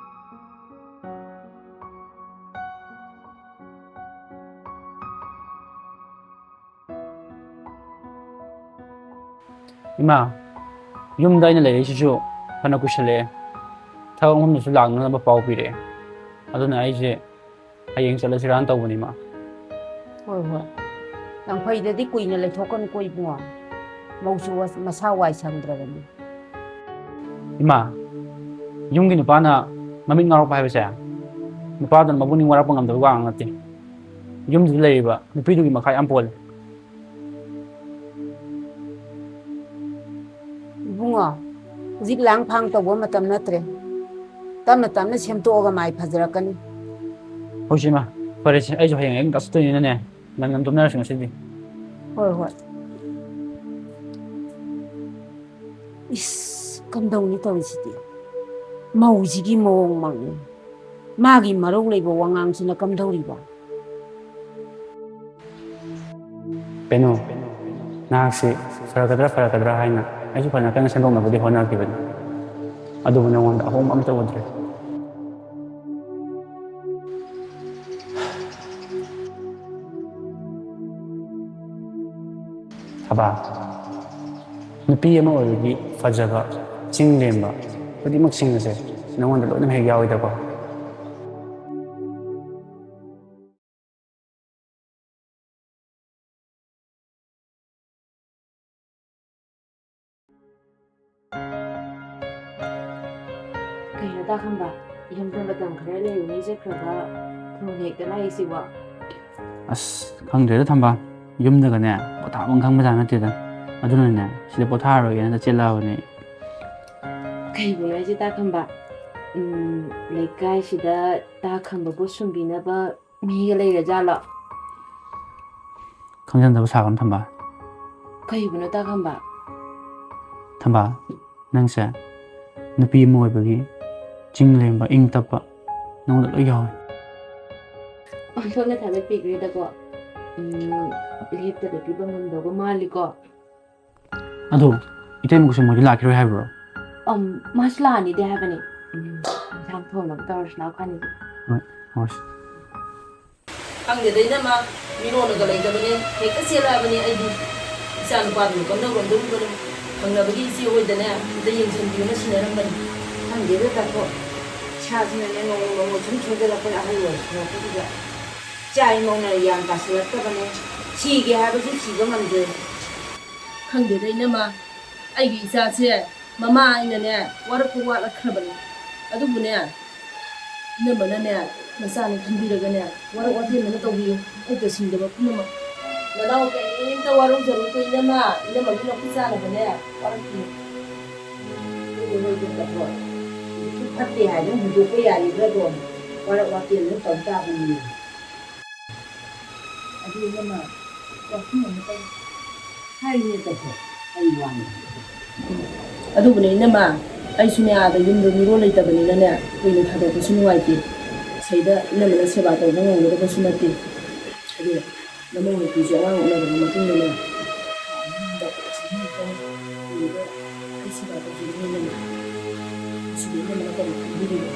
ꯏꯃꯥ, ꯌꯨꯝꯗ ꯑꯩꯅ ꯂꯩꯔꯛꯏꯁꯤꯁꯨ ꯐꯅ ꯀꯨꯏꯁꯜꯂꯛꯑꯦ꯫ ꯊꯕꯛ ꯃꯐꯝꯗꯁꯨ ꯂꯥꯛꯅꯅꯕ ꯄꯥꯎ ꯄꯤꯔꯛꯑꯦ꯫ ꯑꯗꯨꯅ ꯑꯩꯁꯦ ꯍꯌꯦꯡ ꯆꯠꯂꯁꯤꯔꯥꯅ ꯇꯧꯕꯅꯤ, ꯏꯃꯥ꯫ ꯍꯣꯏ, ꯍꯣꯏ꯫ ꯂꯪꯐꯩꯗꯗꯤ ꯀꯨꯏꯅ ꯂꯩꯊꯣꯛꯀꯅꯨꯀꯣ ꯏꯕꯨꯡꯉꯣ꯫ ꯃꯧꯁꯨ ꯋꯥ-, ꯃꯁꯥ ꯋꯥꯏ ꯁꯪꯗ꯭ꯔꯕꯅꯤ꯫ ꯏꯃꯥ, ꯌꯨꯝꯒꯤ ꯅꯨꯄꯥꯅ ꯃꯃꯤꯠ ꯉꯥꯎꯔꯛꯄ ꯍꯥꯏꯕꯁꯦ ꯅꯨꯄꯥꯗꯨꯅ ꯃꯕꯨꯛꯅꯤꯡ ꯋꯥꯔꯛꯄ ꯉꯝꯗꯕ ꯋꯥ ꯉꯥꯡ ꯅꯠꯇꯦ꯫ ꯌꯨꯝꯗꯨꯗ ꯂꯩꯔꯤꯕ ꯅꯨꯄꯤꯗꯨꯒꯤ ꯃꯈꯥ ꯌꯥꯝ ꯄꯣꯜꯂꯦ꯫ ꯏꯕꯨꯡꯉꯣ, ꯍꯧꯖꯤꯛ ꯂꯥꯡ ꯐꯥꯡ ꯇꯧꯕ ꯃꯇꯝ ꯅꯠꯇ꯭ꯔꯦ꯫ ꯇꯞꯅ ꯇꯞꯅ ꯁꯦꯝꯗꯣꯛꯑꯒ ꯃꯥꯏ ꯐꯖꯔꯛꯀꯅꯤ꯫ ꯍꯣꯏ, ꯏꯆꯦꯃ꯫ ꯐꯔꯦ, ꯏꯆꯦ꯫ ꯑꯩꯁꯨ ꯍꯌꯦꯡ ꯑꯌꯨꯛ ꯉꯟꯇꯥ ꯆꯠꯇꯣꯏꯅꯤꯅꯅꯦ, ꯉꯟꯅ ꯇꯨꯝꯅꯔꯁꯤ ꯉꯁꯤꯗꯤ꯫ ꯍꯣꯏ, ꯍꯣꯏ꯫ ꯏꯁ, ꯀꯝꯗꯧꯅꯤ ꯇꯧꯔꯤꯁꯤꯗꯤ? ꯃꯧꯁꯤꯒꯤ ꯃꯑꯣꯡ ꯃꯥꯡꯅꯤ꯫ ꯃꯥꯒꯤ ꯃꯔꯧ ꯂꯩꯕ ꯋꯥꯉꯥꯡꯁꯤꯅ ꯀꯝꯗꯧꯔꯤꯕ? ꯀꯩꯅꯣ, ꯅꯍꯥꯛꯁꯤ ꯐꯔꯛꯀꯗ꯭ꯔꯥ ꯐꯔꯛꯀꯗ꯭ꯔꯥ ꯍꯥꯏꯅ ꯑꯩꯁꯨ ꯐꯅ ꯀꯟꯅ ꯁꯦꯝꯗꯣꯛꯅꯕꯗꯤ ꯍꯣꯠꯅꯈꯤꯕꯅꯤ, ꯑꯗꯨꯕꯨ ꯅꯉꯣꯟꯗ ꯑꯍꯣꯡꯕ ꯑꯝꯇ ꯎꯗ꯭ꯔꯦ꯫ ꯊꯕꯥ, ꯅꯨꯄꯤ ꯑꯃ ꯑꯣꯏꯕꯒꯤ ꯐꯖꯕ, ꯆꯤꯡ ꯂꯦꯝꯕ ꯈꯨꯗꯤꯡꯃꯛꯁꯤꯡ ꯑꯁꯦ ꯅꯉꯣꯟꯗ ꯂꯣꯏꯅꯃꯛ ꯍꯦꯛ ꯌꯥꯎꯏꯗꯀꯣ꯫ ꯀꯩꯅꯣ ꯇꯥ ꯈꯝꯕ? ꯌꯨꯝꯗ ꯃꯇꯝ ꯈꯔ ꯂꯩꯔꯨꯅꯤ ꯆꯠꯈ꯭ꯔꯒ ꯐꯣꯟ ꯍꯦꯛꯇ ꯂꯥꯛꯏꯁꯤꯕꯣ? ꯑꯁ, ꯈꯪꯗ꯭ꯔꯦꯗ ꯊꯝꯕ, ꯌꯨꯝꯗꯒꯅꯦ ꯄꯣꯊꯥꯐꯝ ꯈꯪꯕꯖꯥꯠ ꯅꯠꯇꯦꯗ꯫ ꯑꯗꯨꯅꯅꯦ ꯁꯤꯗ ꯄꯣꯊꯥꯔꯔꯣꯏꯒꯦꯅ ꯆꯦꯜꯂꯛꯑꯕꯅꯦ꯫ ꯀꯩꯕꯨꯅꯣ ꯍꯥꯏꯁꯦ ꯇꯥ ꯈꯝꯕ? ꯎꯝ, ꯂꯩꯀꯥꯏꯁꯤꯗ ꯇꯥ ꯈꯝꯕꯕꯨ ꯁꯨꯝꯕꯤꯅꯕ ꯃꯤꯒ ꯂꯩꯔꯖꯥꯠꯂꯣ? ꯈꯪꯖꯟꯗꯕ ꯁꯥꯒꯅꯨ ꯊꯝꯕꯥꯜ꯫ ꯀꯩꯕꯨꯅꯣ ꯇꯥ ꯈꯝꯕꯥꯜ? ꯊꯝꯕꯥꯜ, ꯅꯪꯁꯦ ꯅꯨꯄꯤ ꯑꯃ ꯑꯣꯏꯕꯒꯤ ꯆꯤꯡ ꯂꯦꯝꯕ, ꯏꯪ ꯇꯞꯄ ꯅꯉꯣꯟꯗ ꯂꯣꯏ ꯌꯥꯎꯋꯦ꯫ ꯑꯣꯟꯊꯣꯛꯅ ꯊꯥꯒꯠꯄꯤꯈ꯭ꯔꯦꯗꯀꯣ꯫ ꯎꯝ, ꯂꯦꯞꯇꯅ ꯄꯤꯕ ꯉꯝꯗꯧꯕ ꯃꯥꯜꯂꯤꯀꯣ꯫ ꯑꯗꯣ ꯏꯇꯩꯃ ꯀꯨꯁꯨꯝ ꯍꯣꯏꯗꯤ ꯂꯥꯛꯈꯤꯔꯣꯏ ꯍꯥꯏꯕ꯭ꯔꯣ? ꯑꯝ, ꯃꯥꯁꯨ ꯂꯥꯛꯑꯅꯤꯗꯤ ꯍꯥꯏꯕꯅꯦ꯫ ꯎꯝ, ꯏꯟꯁꯥꯡ ꯊꯣꯡꯅꯕ ꯇꯧꯔꯁꯤ ꯂꯥꯛꯑꯣ ꯈꯟꯕ꯫ ꯍꯣꯏ, ꯍꯣꯏ꯫ ꯈꯪꯗꯦꯗ ꯏꯅꯝꯃ, ꯃꯤꯔꯣꯜꯂꯒ ꯂꯩꯇꯕꯅꯦ, ꯍꯦꯛꯇ ꯆꯦꯜꯂꯛꯑꯕꯅꯦ꯫ ꯑꯩꯗꯤ ꯏꯆꯥ ꯅꯨꯄꯥꯗꯨꯅ ꯀꯝꯗꯧꯔꯝꯗꯧꯔꯤꯕꯅꯣ ꯈꯪꯅꯕꯒꯤ ꯏꯆꯦ ꯍꯣꯏꯗꯅꯦ ꯑꯝꯇ ꯌꯦꯡꯁꯤꯟꯕꯤꯌꯨꯅ ꯁꯤꯟꯅꯔꯝꯕꯅꯤ꯫ ꯈꯪꯗꯦꯗ ꯇꯥꯊꯣꯛ, ꯏꯁꯥꯁꯤꯅꯅꯦ ꯅꯣꯡꯃ ꯅꯣꯡꯃ ꯁꯨꯝ ꯁꯣꯟꯖꯜꯂꯛꯄꯅꯦ, ꯑꯍꯜ ꯑꯣꯏꯁꯤꯜꯂꯛꯄꯁꯤꯗ꯫ ꯏꯆꯥ ꯏꯃꯧꯅ ꯒ꯭ꯌꯥꯟ ꯇꯥꯁꯤꯜꯂꯛꯇꯕꯅꯦ꯫ ꯁꯤꯒꯦ ꯍꯥꯏꯕꯁꯨ ꯁꯤꯕ ꯉꯝꯗꯦ꯫ ꯈꯪꯗꯦꯗ ꯏꯅꯝꯃ, ꯑꯩꯒꯤ ꯏꯆꯥꯁꯦ ꯃꯃꯥ ꯑꯩꯅꯅꯦ ꯋꯥꯔꯛꯄ ꯋꯥꯠꯂꯛꯈ꯭ꯔꯕꯅꯦ꯫ ꯑꯗꯨꯕꯨꯅꯦ, ꯏꯅꯝꯃꯅꯅꯦ ꯅꯆꯥꯅꯤ ꯈꯟꯕꯤꯔꯒꯅꯦ ꯋꯥꯔꯛ ꯋꯥꯇꯦꯝ ꯑꯃ ꯇꯧꯕꯤꯌꯨ꯫ ꯑꯩ ꯇꯁꯦꯡꯗꯕ ꯄꯨꯝꯅꯃꯛ꯫ ꯅꯅꯥꯎ ꯀꯔꯤꯝꯇ ꯋꯥꯔꯧꯖꯔꯨꯀꯣ ꯏꯅꯝꯃ, ꯏꯅꯝꯃꯒꯤ ꯃꯈꯨꯠ ꯆꯥꯅꯕꯅꯦ ꯋꯥꯔꯛꯄꯤꯌꯨ꯫ ꯍꯣꯏ, ꯍꯣꯏ, ꯍꯣꯏ, ꯍꯣꯏ꯫ ꯐꯠꯇꯦ ꯍꯥꯏꯗꯨꯅ ꯍꯨꯟꯗꯣꯛꯄ ꯌꯥꯔꯤꯕ꯭ꯔꯥ ꯑꯗꯣ? ꯋꯥꯔꯛ ꯋꯥꯇꯦꯜ ꯑꯗꯨꯝ ꯇꯧ ꯇꯥꯕꯅꯤꯅꯦ꯫ ꯑꯗꯨ ꯏꯅꯝꯃ, ꯋꯥꯐꯝ ꯑꯃꯇꯪ ꯍꯥꯏꯔꯤꯅꯦ ꯇꯧꯁꯦ꯫ ꯀꯔꯤ ꯋꯥꯅꯣ? ꯑꯗꯨꯕꯨꯅꯦ ꯏꯅꯝꯃ, ꯑꯩꯁꯨꯅꯦ ꯑꯥꯗ ꯌꯨꯝꯗ ꯃꯤꯔꯣꯜ ꯂꯩꯇꯕꯅꯤꯅꯅꯦ ꯀꯨꯏꯅ ꯊꯥꯗꯣꯛꯄꯁꯨ ꯅꯨꯡꯉꯥꯏꯇꯦ꯫ ꯁꯤꯗ ꯏꯅꯝꯃꯅ ꯁꯦꯕꯥ ꯇꯧꯕ ꯉꯝꯒꯗꯕꯁꯨ ꯅꯠꯇꯦ꯫ ꯑꯗꯨ ꯅꯃꯧ ꯅꯨꯄꯤꯁꯦ ꯑꯉꯥꯡ ꯎꯅꯔꯕ ꯃꯇꯨꯡꯗꯅꯦ, ꯊꯥ ꯑꯍꯨꯝꯗ ꯆꯍꯤ ꯑꯃꯇꯪ ꯂꯩꯔꯒ ꯑꯩ ꯁꯦꯕꯥ ꯇꯧꯖꯒꯅꯤ ꯏꯅꯝꯃ꯫ ꯁꯤꯗ ꯏꯅꯝꯃꯅ ꯀꯔꯤ ꯈꯟꯕꯤꯔꯤꯕ?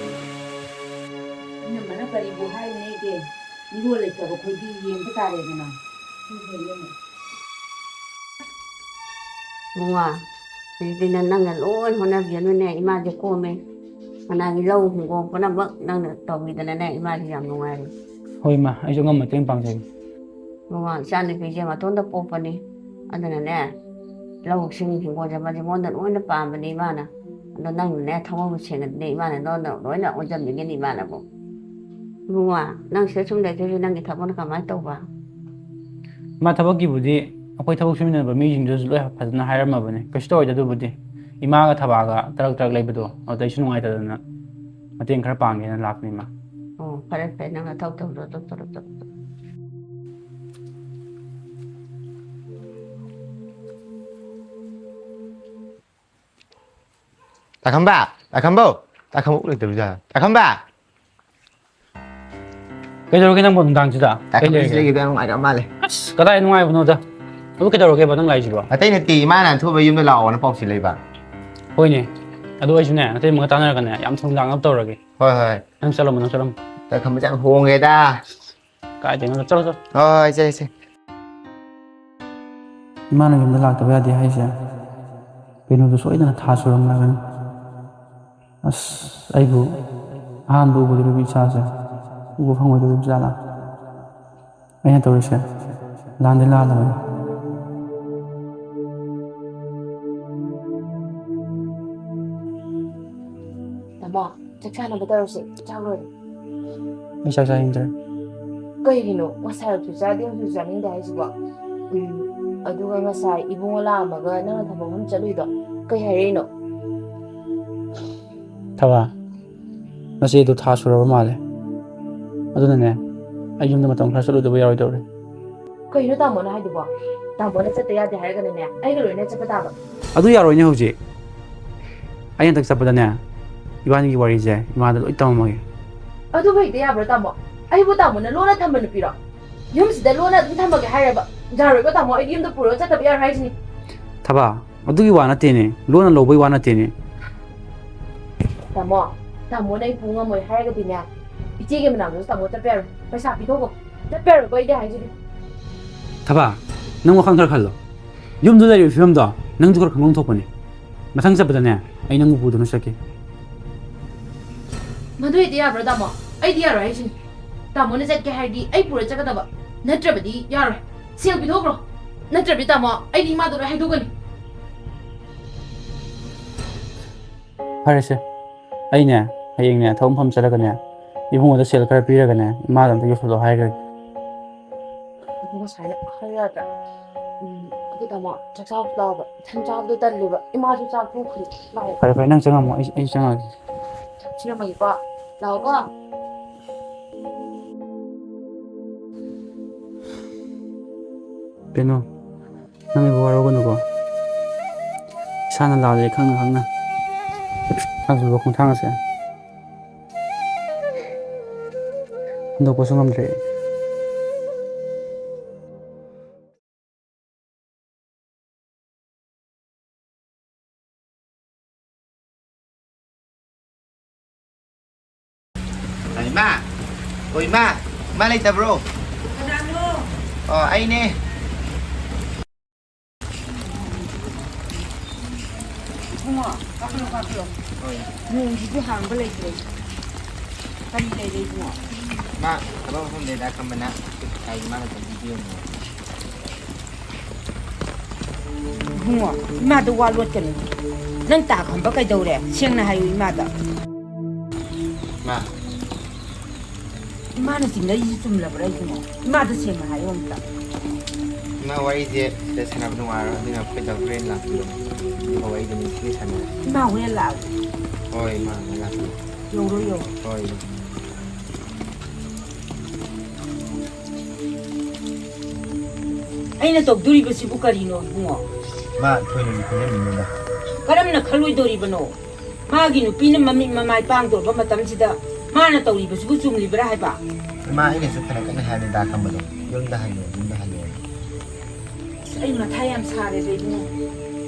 ꯏꯅꯝꯃꯅ ꯀꯔꯤꯕꯨ ꯍꯥꯏꯔꯨꯅꯦꯒꯦ? ꯃꯤꯔꯣꯜ ꯂꯩꯇꯕ ꯑꯩꯈꯣꯏꯗꯤ ꯌꯦꯡꯕ ꯇꯥꯔꯦꯗꯅ꯫ ꯍꯣꯏ, ꯍꯣꯏ, ꯏꯅꯝꯃ꯫ ꯏꯕꯨꯡꯉꯣ, ꯍꯧꯖꯤꯛꯇꯤ ꯅꯪ, ꯅꯪꯅ ꯂꯣꯏ ꯍꯣꯠꯅꯕꯤꯔꯅꯨꯅꯦ, ꯏꯃꯥꯁꯦ ꯀꯣꯝꯃꯦ꯫ ꯃꯅꯥꯒꯤ ꯂꯧ ꯍꯤꯡꯒꯣꯜ ꯄꯨꯝꯅꯃꯛ ꯅꯪꯅ ꯇꯧꯕꯤꯗꯅꯅꯦ, ꯏꯃꯥꯁꯦ ꯌꯥꯝ ꯅꯨꯡꯉꯥꯏꯔꯦ꯫ ꯍꯣꯏ, ꯏꯃꯥ, ꯑꯩꯁꯨ ꯑꯉꯝꯕ ꯃꯇꯦꯡ ꯄꯥꯡꯖꯒꯦ꯫ ꯏꯕꯨꯡꯉꯣ, ꯏꯆꯥꯅꯨꯄꯤꯁꯦ ꯃꯇꯣꯝꯇ ꯄꯣꯛꯄꯅꯤ, ꯑꯗꯨꯅꯅꯦ, ꯂꯧꯁꯤꯡ ꯍꯤꯡꯒꯣꯜꯁꯦ ꯃꯥꯁꯦ ꯃꯉꯣꯟꯗ ꯂꯣꯏꯅ ꯄꯥꯝꯕꯅꯦ ꯏꯃꯥꯅ꯫ ꯑꯗꯣ ꯅꯪꯅꯅꯦ ꯊꯃꯣꯏꯕꯨ ꯁꯦꯡꯉꯗꯤꯅꯦ ꯏꯃꯥꯅ ꯅꯉꯣꯟꯗ ꯂꯣꯏꯅ ꯑꯣꯟꯁꯤꯟꯕꯤꯒꯅꯤ ꯏꯃꯥꯅꯕꯨ꯫ ꯏꯕꯨꯡꯉꯣ, ꯅꯪ ꯁꯤꯗ ꯁꯨꯝ ꯂꯩꯗꯣꯏꯁꯦ ꯅꯪꯒꯤ ꯊꯕꯛꯅ ꯀꯃꯥꯏꯅ ꯇꯧꯕ? ꯏꯃꯥ, ꯊꯕꯛꯀꯤꯕꯨꯗꯤ ꯑꯩꯈꯣꯏ ꯊꯕꯛ ꯁꯨꯃꯤꯟꯅꯕ ꯃꯤꯁꯤꯡꯗꯨꯁꯨ ꯂꯣꯏ ꯐꯖꯅ ꯍꯥꯏꯔꯝꯃꯕꯅꯦ, ꯀꯩꯁꯨ ꯇꯧꯔꯣꯏꯗ ꯑꯗꯨꯕꯨꯗꯤ꯫ ꯏꯃꯥꯒ ꯊꯕꯥꯒ ꯇꯔꯛ ꯇꯔꯛ ꯂꯩꯕꯗꯣ ꯑꯗꯨꯗ ꯑꯩꯁꯨ ꯅꯨꯡꯉꯥꯏꯇꯗꯅ ꯃꯇꯦꯡ ꯈꯔ ꯄꯥꯡꯒꯦꯅ ꯂꯥꯛꯄꯅꯤ ꯏꯃꯥ꯫ ꯑꯣ, ꯐꯔꯦ ꯐꯔꯦ, ꯅꯪꯅ ꯊꯕꯛ ꯇꯧꯔꯣ, ꯇꯧꯔꯣ, ꯇꯧꯔꯣ, ꯇꯧꯔꯣ꯫ ꯇꯥꯈꯝꯕ! ꯇꯥꯈꯝꯕꯧ! ꯇꯥꯈꯝꯕꯧ ꯂꯩꯇꯕꯖꯥꯠꯂ? ꯇꯥꯈꯝꯕ! ꯀꯩꯗꯧꯔꯒꯦ ꯅꯪꯕꯨ ꯅꯨꯡꯗꯥꯡꯁꯤꯗ? ꯀꯩ ꯇꯥꯈꯝꯕꯁꯤ ꯂꯩꯔꯒꯦ? ꯂꯩꯈꯤꯗꯕ ꯌꯥꯝ ꯅꯨꯡꯉꯥꯏꯇꯕ ꯃꯥꯜꯂꯦ꯫ ꯑꯁ, ꯀꯗꯥꯏ ꯅꯨꯡꯉꯥꯏꯕꯅꯣꯗ? ꯑꯗꯨ ꯀꯩꯗꯧꯔꯒꯦꯕ ꯅꯪ ꯂꯥꯛꯏꯁꯤꯕꯣ? ꯑꯇꯩ ꯅꯠꯇꯦ, ꯏꯃꯥꯅ ꯑꯊꯨꯕ ꯌꯨꯝꯗ ꯂꯥꯛꯑꯣꯅ ꯄꯥꯎꯁꯤ ꯂꯩꯕ꯫ ꯍꯣꯏꯅꯦ, ꯑꯗꯨ ꯑꯩꯁꯨꯅꯦ ꯅꯇꯩꯃꯒ ꯇꯥꯟꯅꯔꯒꯅꯦ ꯌꯥꯝ ꯊꯨꯅ ꯂꯥꯛꯅꯕ ꯇꯧꯔꯒꯦ꯫ ꯍꯣꯏ, ꯍꯣꯏ꯫ ꯅꯪ ꯆꯠꯂꯝꯃꯣ, ꯅꯪ ꯆꯠꯂꯝꯃꯣ꯫ ꯇꯥꯈꯝꯕꯁꯦ ꯌꯥꯝ ꯍꯣꯡꯉꯦꯗ꯫ ꯀꯥꯏꯗꯩꯅꯣꯗ, ꯆꯠꯂꯣ, ꯆꯠꯂꯣ꯫ ꯍꯣꯏ, ꯍꯣꯏ, ꯏꯆꯦ, ꯏꯆꯦ꯫ ꯏꯃꯥꯅ ꯌꯨꯝꯗ ꯂꯥꯛꯇꯕ ꯌꯥꯗꯦ ꯍꯥꯏꯁꯦ ꯀꯩꯅꯣꯗꯣ ꯁꯣꯏꯗꯅ ꯊꯥ ꯁꯨꯔꯝꯂꯒꯅꯤ꯫ ꯑꯁ, ꯑꯩꯕꯨ ꯑꯍꯥꯟꯕ ꯎꯒꯗꯧꯔꯤꯕ ꯏꯆꯥꯁꯦ ꯎꯕ ꯐꯪꯉꯣꯏꯗꯧꯔꯤꯕ ꯖꯥꯠꯂꯥ? ꯑꯩꯅ ꯇꯧꯔꯤꯁꯦ ꯂꯥꯟꯗꯤ ꯂꯥꯜꯂꯕꯅꯤ꯫ ꯇꯥꯃꯣ, ꯆꯥꯛ ꯆꯥꯅꯕ ꯇꯧꯔꯁꯦ꯫ ꯆꯥꯛ ꯂꯣꯏꯔꯦ꯫ ꯑꯩ ꯆꯥꯛ ꯆꯥꯅꯤꯡꯗ꯭ꯔꯦ꯫ ꯀꯩꯒꯤꯅꯣ? ꯉꯁꯥꯏ ꯑꯌꯨꯛꯁꯨ ꯆꯥꯗꯦ, ꯍꯧꯖꯤꯛꯁꯨ ꯆꯥꯅꯤꯡꯗꯦ ꯍꯥꯏꯁꯤꯕꯣ? ꯎꯝ, ꯑꯗꯨꯒ ꯉꯁꯥꯏ ꯏꯕꯨꯡꯉꯣ ꯂꯥꯛꯑꯝꯃꯒ ꯅꯪꯅ ꯊꯕꯛ ꯃꯐꯝ ꯆꯠꯂꯨꯏꯗꯣ ꯀꯩ ꯍꯥꯏꯔꯛꯏꯅꯣ? ꯊꯕꯥ, ꯅꯆꯦꯗꯣ ꯊꯥ ꯁꯨꯔꯕ ꯃꯥꯜꯂꯦ꯫ ꯑꯗꯨꯅꯅꯦ, ꯑꯩ ꯌꯨꯝꯗ ꯃꯇꯝ ꯈꯔ ꯆꯠꯂꯨꯗꯕ ꯌꯥꯔꯣꯏꯗꯧꯔꯦ꯫ ꯀꯩꯅꯣ ꯇꯥꯃꯣꯅ ꯍꯥꯏꯗꯨꯕꯣ? ꯇꯥꯃꯣꯅ ꯆꯠꯇ ꯌꯥꯗꯦ ꯍꯥꯏꯔꯒꯅꯅꯦ, ꯑꯩꯒ ꯂꯣꯏꯅ ꯆꯠꯄ ꯇꯥꯕ꯫ ꯑꯗꯨ ꯌꯥꯔꯣꯏꯅꯦ ꯍꯧꯖꯤꯛ꯫ ꯑꯩ ꯍꯟꯗꯛ ꯆꯠꯄꯗꯅꯦ, ꯏꯕꯥꯅꯤꯒꯤ ꯋꯥꯔꯤꯁꯦ ꯏꯃꯥꯗ ꯂꯣꯏ ꯇꯝꯃꯝꯃꯒꯦ꯫ ꯑꯗꯨꯕꯨ ꯍꯦꯛꯇ ꯌꯥꯕ꯭ꯔꯣ, ꯇꯥꯃꯣ? ꯑꯩꯕꯨ ꯇꯥꯃꯣꯅ ꯂꯣꯟꯅ ꯊꯝꯕ ꯅꯨꯄꯤꯔꯣ? ꯌꯨꯝꯁꯤꯗ ꯂꯣꯟꯅ ꯑꯗꯨꯝ ꯊꯝꯃꯒꯦ ꯍꯥꯏꯔꯕ? ꯌꯥꯔꯣꯏꯀꯣ, ꯇꯥꯃꯣ, ꯑꯩꯗꯤ ꯌꯨꯝꯗ ꯄꯨꯔꯒ ꯆꯠꯇꯕ ꯌꯥꯔꯣꯏ ꯍꯥꯏꯁꯤꯅꯤ꯫ ꯊꯕꯥ, ꯑꯗꯨꯒꯤ ꯋꯥ ꯅꯠꯇꯦꯅꯦ, ꯂꯣꯟꯅ ꯂꯧꯕꯒꯤ ꯋꯥ ꯅꯠꯇꯦꯅꯦ꯫ ꯇꯥꯃꯣ, ꯇꯥꯃꯣꯅ ꯑꯩ ꯄꯨ ꯉꯝꯃꯣꯏ ꯍꯥꯏꯔꯒꯗꯤꯅꯦ, ꯏꯆꯦꯒꯤ ꯃꯅꯥꯛꯇꯁꯨ ꯇꯥꯃꯣ ꯆꯠꯄ ꯌꯥꯔꯣꯏ꯫ ꯄꯩꯁꯥ ꯄꯤꯊꯣꯛꯈꯣ, ꯆꯠꯄ ꯌꯥꯔꯣꯏꯀꯣ ꯑꯩꯗꯤ ꯍꯥꯏꯁꯤꯗꯤ꯫ ꯊꯕꯥ, ꯅꯪ ꯋꯥꯈꯜ ꯈꯔ ꯈꯜꯂꯣ꯫ ꯌꯨꯝꯗ ꯂꯩꯔꯤꯕ ꯐꯤꯕꯝꯗꯣ ꯅꯪꯁꯨ ꯈꯔ ꯈꯪꯐꯝ ꯊꯣꯛꯄꯅꯦ꯫ ꯃꯊꯪ ꯆꯠꯄꯗꯅꯦ, ꯑꯩ ꯅꯪꯕꯨ ꯄꯨꯗꯨꯅ ꯆꯠꯀꯦ꯫ ꯃꯗꯨ ꯍꯦꯛꯇ ꯌꯥꯕ꯭ꯔꯣ, ꯇꯥꯃꯣ? ꯑꯩꯗꯤ ꯌꯥꯔꯣꯏ ꯍꯥꯏꯁꯤꯅꯤ꯫ ꯇꯥꯃꯣꯅ ꯆꯠꯀꯦ ꯍꯥꯏꯔꯗꯤ ꯑꯩ ꯄꯨꯔ ꯆꯠꯀꯗꯕ, ꯅꯠꯇ꯭ꯔꯕꯗꯤ ꯌꯥꯔꯣꯏ꯫ ꯁꯦꯜ ꯄꯤꯊꯣꯛꯈ꯭ꯔꯣ, ꯅꯠꯇ꯭ꯔꯕꯗꯤ, ꯇꯥꯃꯣ, ꯑꯩꯗꯤ ꯏꯃꯥꯗ ꯂꯣꯏ ꯍꯥꯏꯗꯣꯛꯀꯅꯤ꯫ ꯐꯔꯦꯁꯦ, ꯑꯩꯅꯦ, ꯍꯌꯦꯡꯅꯦ, ꯊꯕꯛ ꯃꯐꯝ ꯆꯠꯂꯒꯅꯦ, ꯏꯕꯨꯡꯉꯣꯗ ꯁꯦꯜ ꯈꯔ ꯄꯤꯔꯒꯅꯦ, ꯏꯃꯥꯗ ꯑꯝꯇ ꯌꯧꯁꯜꯂꯣ ꯍꯥꯏꯈ꯭ꯔꯒꯦ꯫ ꯑꯗꯨ ꯉꯁꯥꯏꯅ ꯍꯥꯏꯔꯗ꯭ꯔꯥ? ꯎꯝ, ꯑꯗꯨ ꯇꯥꯃꯣ, ꯆꯥꯛ ꯆꯥꯕ ꯂꯥꯛꯑꯣꯕ꯫ ꯏꯊꯟ ꯆꯥꯕꯗꯣ ꯇꯜꯂꯦꯕ꯫ ꯏꯃꯥꯁꯨ ꯆꯥꯛ ꯇꯣꯛꯈ꯭ꯔꯦ꯫ ꯂꯥꯛꯑꯣ꯫ ꯐꯔꯦ, ꯐꯔꯦ, ꯅꯪ ꯆꯪꯉꯝꯃꯣ, ꯑꯩ, ꯑꯩ ꯆꯪꯉꯛꯑꯒꯦ꯫ ꯊꯤꯔꯝꯃꯒꯦꯀꯣ꯫ ꯂꯥꯛꯑꯣꯀꯣ꯫ ꯀꯩꯅꯣ, ꯅꯪ ꯑꯩꯕꯨ ꯋꯥꯔꯧꯒꯅꯨꯀꯣ꯫ ꯏꯁꯥꯅ ꯂꯥꯜꯂꯦ ꯈꯪꯅ ꯈꯪꯅ ꯂꯥꯛꯆꯕ ꯈꯣꯡꯊꯥꯡ ꯑꯁꯦ ꯍꯟꯗꯣꯛꯄꯁꯨ ꯉꯝꯗ꯭ꯔꯦ꯫ ꯏꯃꯥ! ꯑꯣ, ꯏꯃꯥ! ꯏꯃꯥ ꯂꯩꯇꯕ꯭ꯔꯣ? ꯀꯅꯥꯅꯣ? ꯑꯣ, ꯑꯩꯅꯦ꯫ ꯏꯕꯨꯡꯉꯣ, ꯀꯥꯈꯠꯂꯣ, ꯀꯥꯈꯠꯂꯣ꯫ ꯍꯣꯏ꯫ ꯅꯣꯡꯁꯤꯁꯨ ꯍꯥꯡꯕ ꯂꯩꯇ꯭ꯔꯦ꯫ ꯀꯔꯤ ꯂꯩꯔꯦ, ꯏꯕꯨꯡꯉꯣ? ꯃꯥ ꯊꯕꯛ ꯃꯐꯝꯗꯩ ꯗꯥ ꯈꯝꯕꯅ ꯉꯁꯥꯏ ꯏꯃꯥꯅ ꯆꯠꯄꯤꯌꯣꯅ꯫ ꯏꯕꯨꯡꯉꯣ, ꯏꯃꯥꯗ ꯋꯥ ꯂꯣꯠꯀꯅꯨ꯫ ꯅꯪ ꯇꯥ ꯈꯝꯕ ꯀꯩꯗꯧꯔꯦ? ꯁꯦꯡꯅ ꯍꯥꯏꯌꯨ ꯏꯃꯥꯗ꯫ ꯃꯥ꯫ ꯏꯃꯥꯅ ꯆꯤꯡꯅꯔꯤꯁꯤ ꯆꯨꯝꯂꯕ꯭ꯔꯥ ꯏꯕꯨꯡꯉꯣ? ꯏꯃꯥꯗ ꯁꯦꯡꯅ ꯍꯥꯏꯌꯨ ꯑꯝꯇ꯫ ꯏꯃꯥ, ꯋꯥꯔꯤꯁꯦ ꯁꯤꯗ ꯁꯥꯟꯅꯕ ꯅꯨꯡꯉꯥꯏꯔꯣꯏ, ꯑꯗꯨꯅ ꯑꯩꯈꯣꯏ ꯗꯥ ꯍꯣꯔꯦꯟ ꯂꯥꯛꯄꯤꯔꯣ꯫ ꯑꯗꯨꯒ ꯋꯥꯔꯤꯗꯣ ꯅꯤꯡꯊꯤꯅ ꯁꯥꯟꯅꯔꯁꯤ꯫ ꯏꯃꯥ ꯍꯣꯔꯦꯟ ꯂꯥꯛꯑꯒꯦ꯫ ꯍꯣꯏ, ꯏꯃꯥ ꯍꯣꯔꯦꯟ ꯂꯥꯛꯄꯤꯔꯣ꯫ ꯌꯧꯔꯣ, ꯌꯧꯔꯣ꯫ ꯍꯣꯏ꯫ ꯑꯩꯅ ꯇꯧꯗꯣꯔꯤꯕꯁꯤꯕꯨ ꯀꯔꯤꯅꯣ, ꯏꯕꯨꯡꯉꯣ? ꯃꯥ ꯊꯣꯏꯅꯁꯨ ꯈꯟꯖꯟꯕꯤꯅꯨꯗ꯫ ꯀꯔꯝꯅ ꯈꯜꯂꯣꯏꯗꯣꯔꯤꯕꯅꯣ? ꯃꯥꯒꯤ ꯅꯨꯄꯤꯅ ꯃꯃꯤꯠ ꯃꯃꯥꯏ ꯄꯥꯡꯗꯣꯔꯕ ꯃꯇꯝꯁꯤꯗ ꯃꯥꯅ ꯇꯧꯔꯤꯕꯁꯤꯕꯨ ꯆꯨꯝꯂꯤꯕ꯭ꯔꯥ ꯍꯥꯏꯕ? ꯏꯃꯥ, ꯑꯩꯅꯁꯨ ꯐꯅ ꯀꯟꯅ ꯍꯥꯏꯕꯅꯤꯗ ꯈꯝꯕꯗꯣ, ꯌꯨꯝꯗ ꯍꯜꯂꯣ, ꯌꯨꯝꯗ ꯍꯜꯂꯣ꯫ ꯑꯁ, ꯑꯩ ꯃꯊꯥ ꯌꯥꯝ ꯁꯥꯔꯦꯗ, ꯏꯕꯨꯡꯉꯣ꯫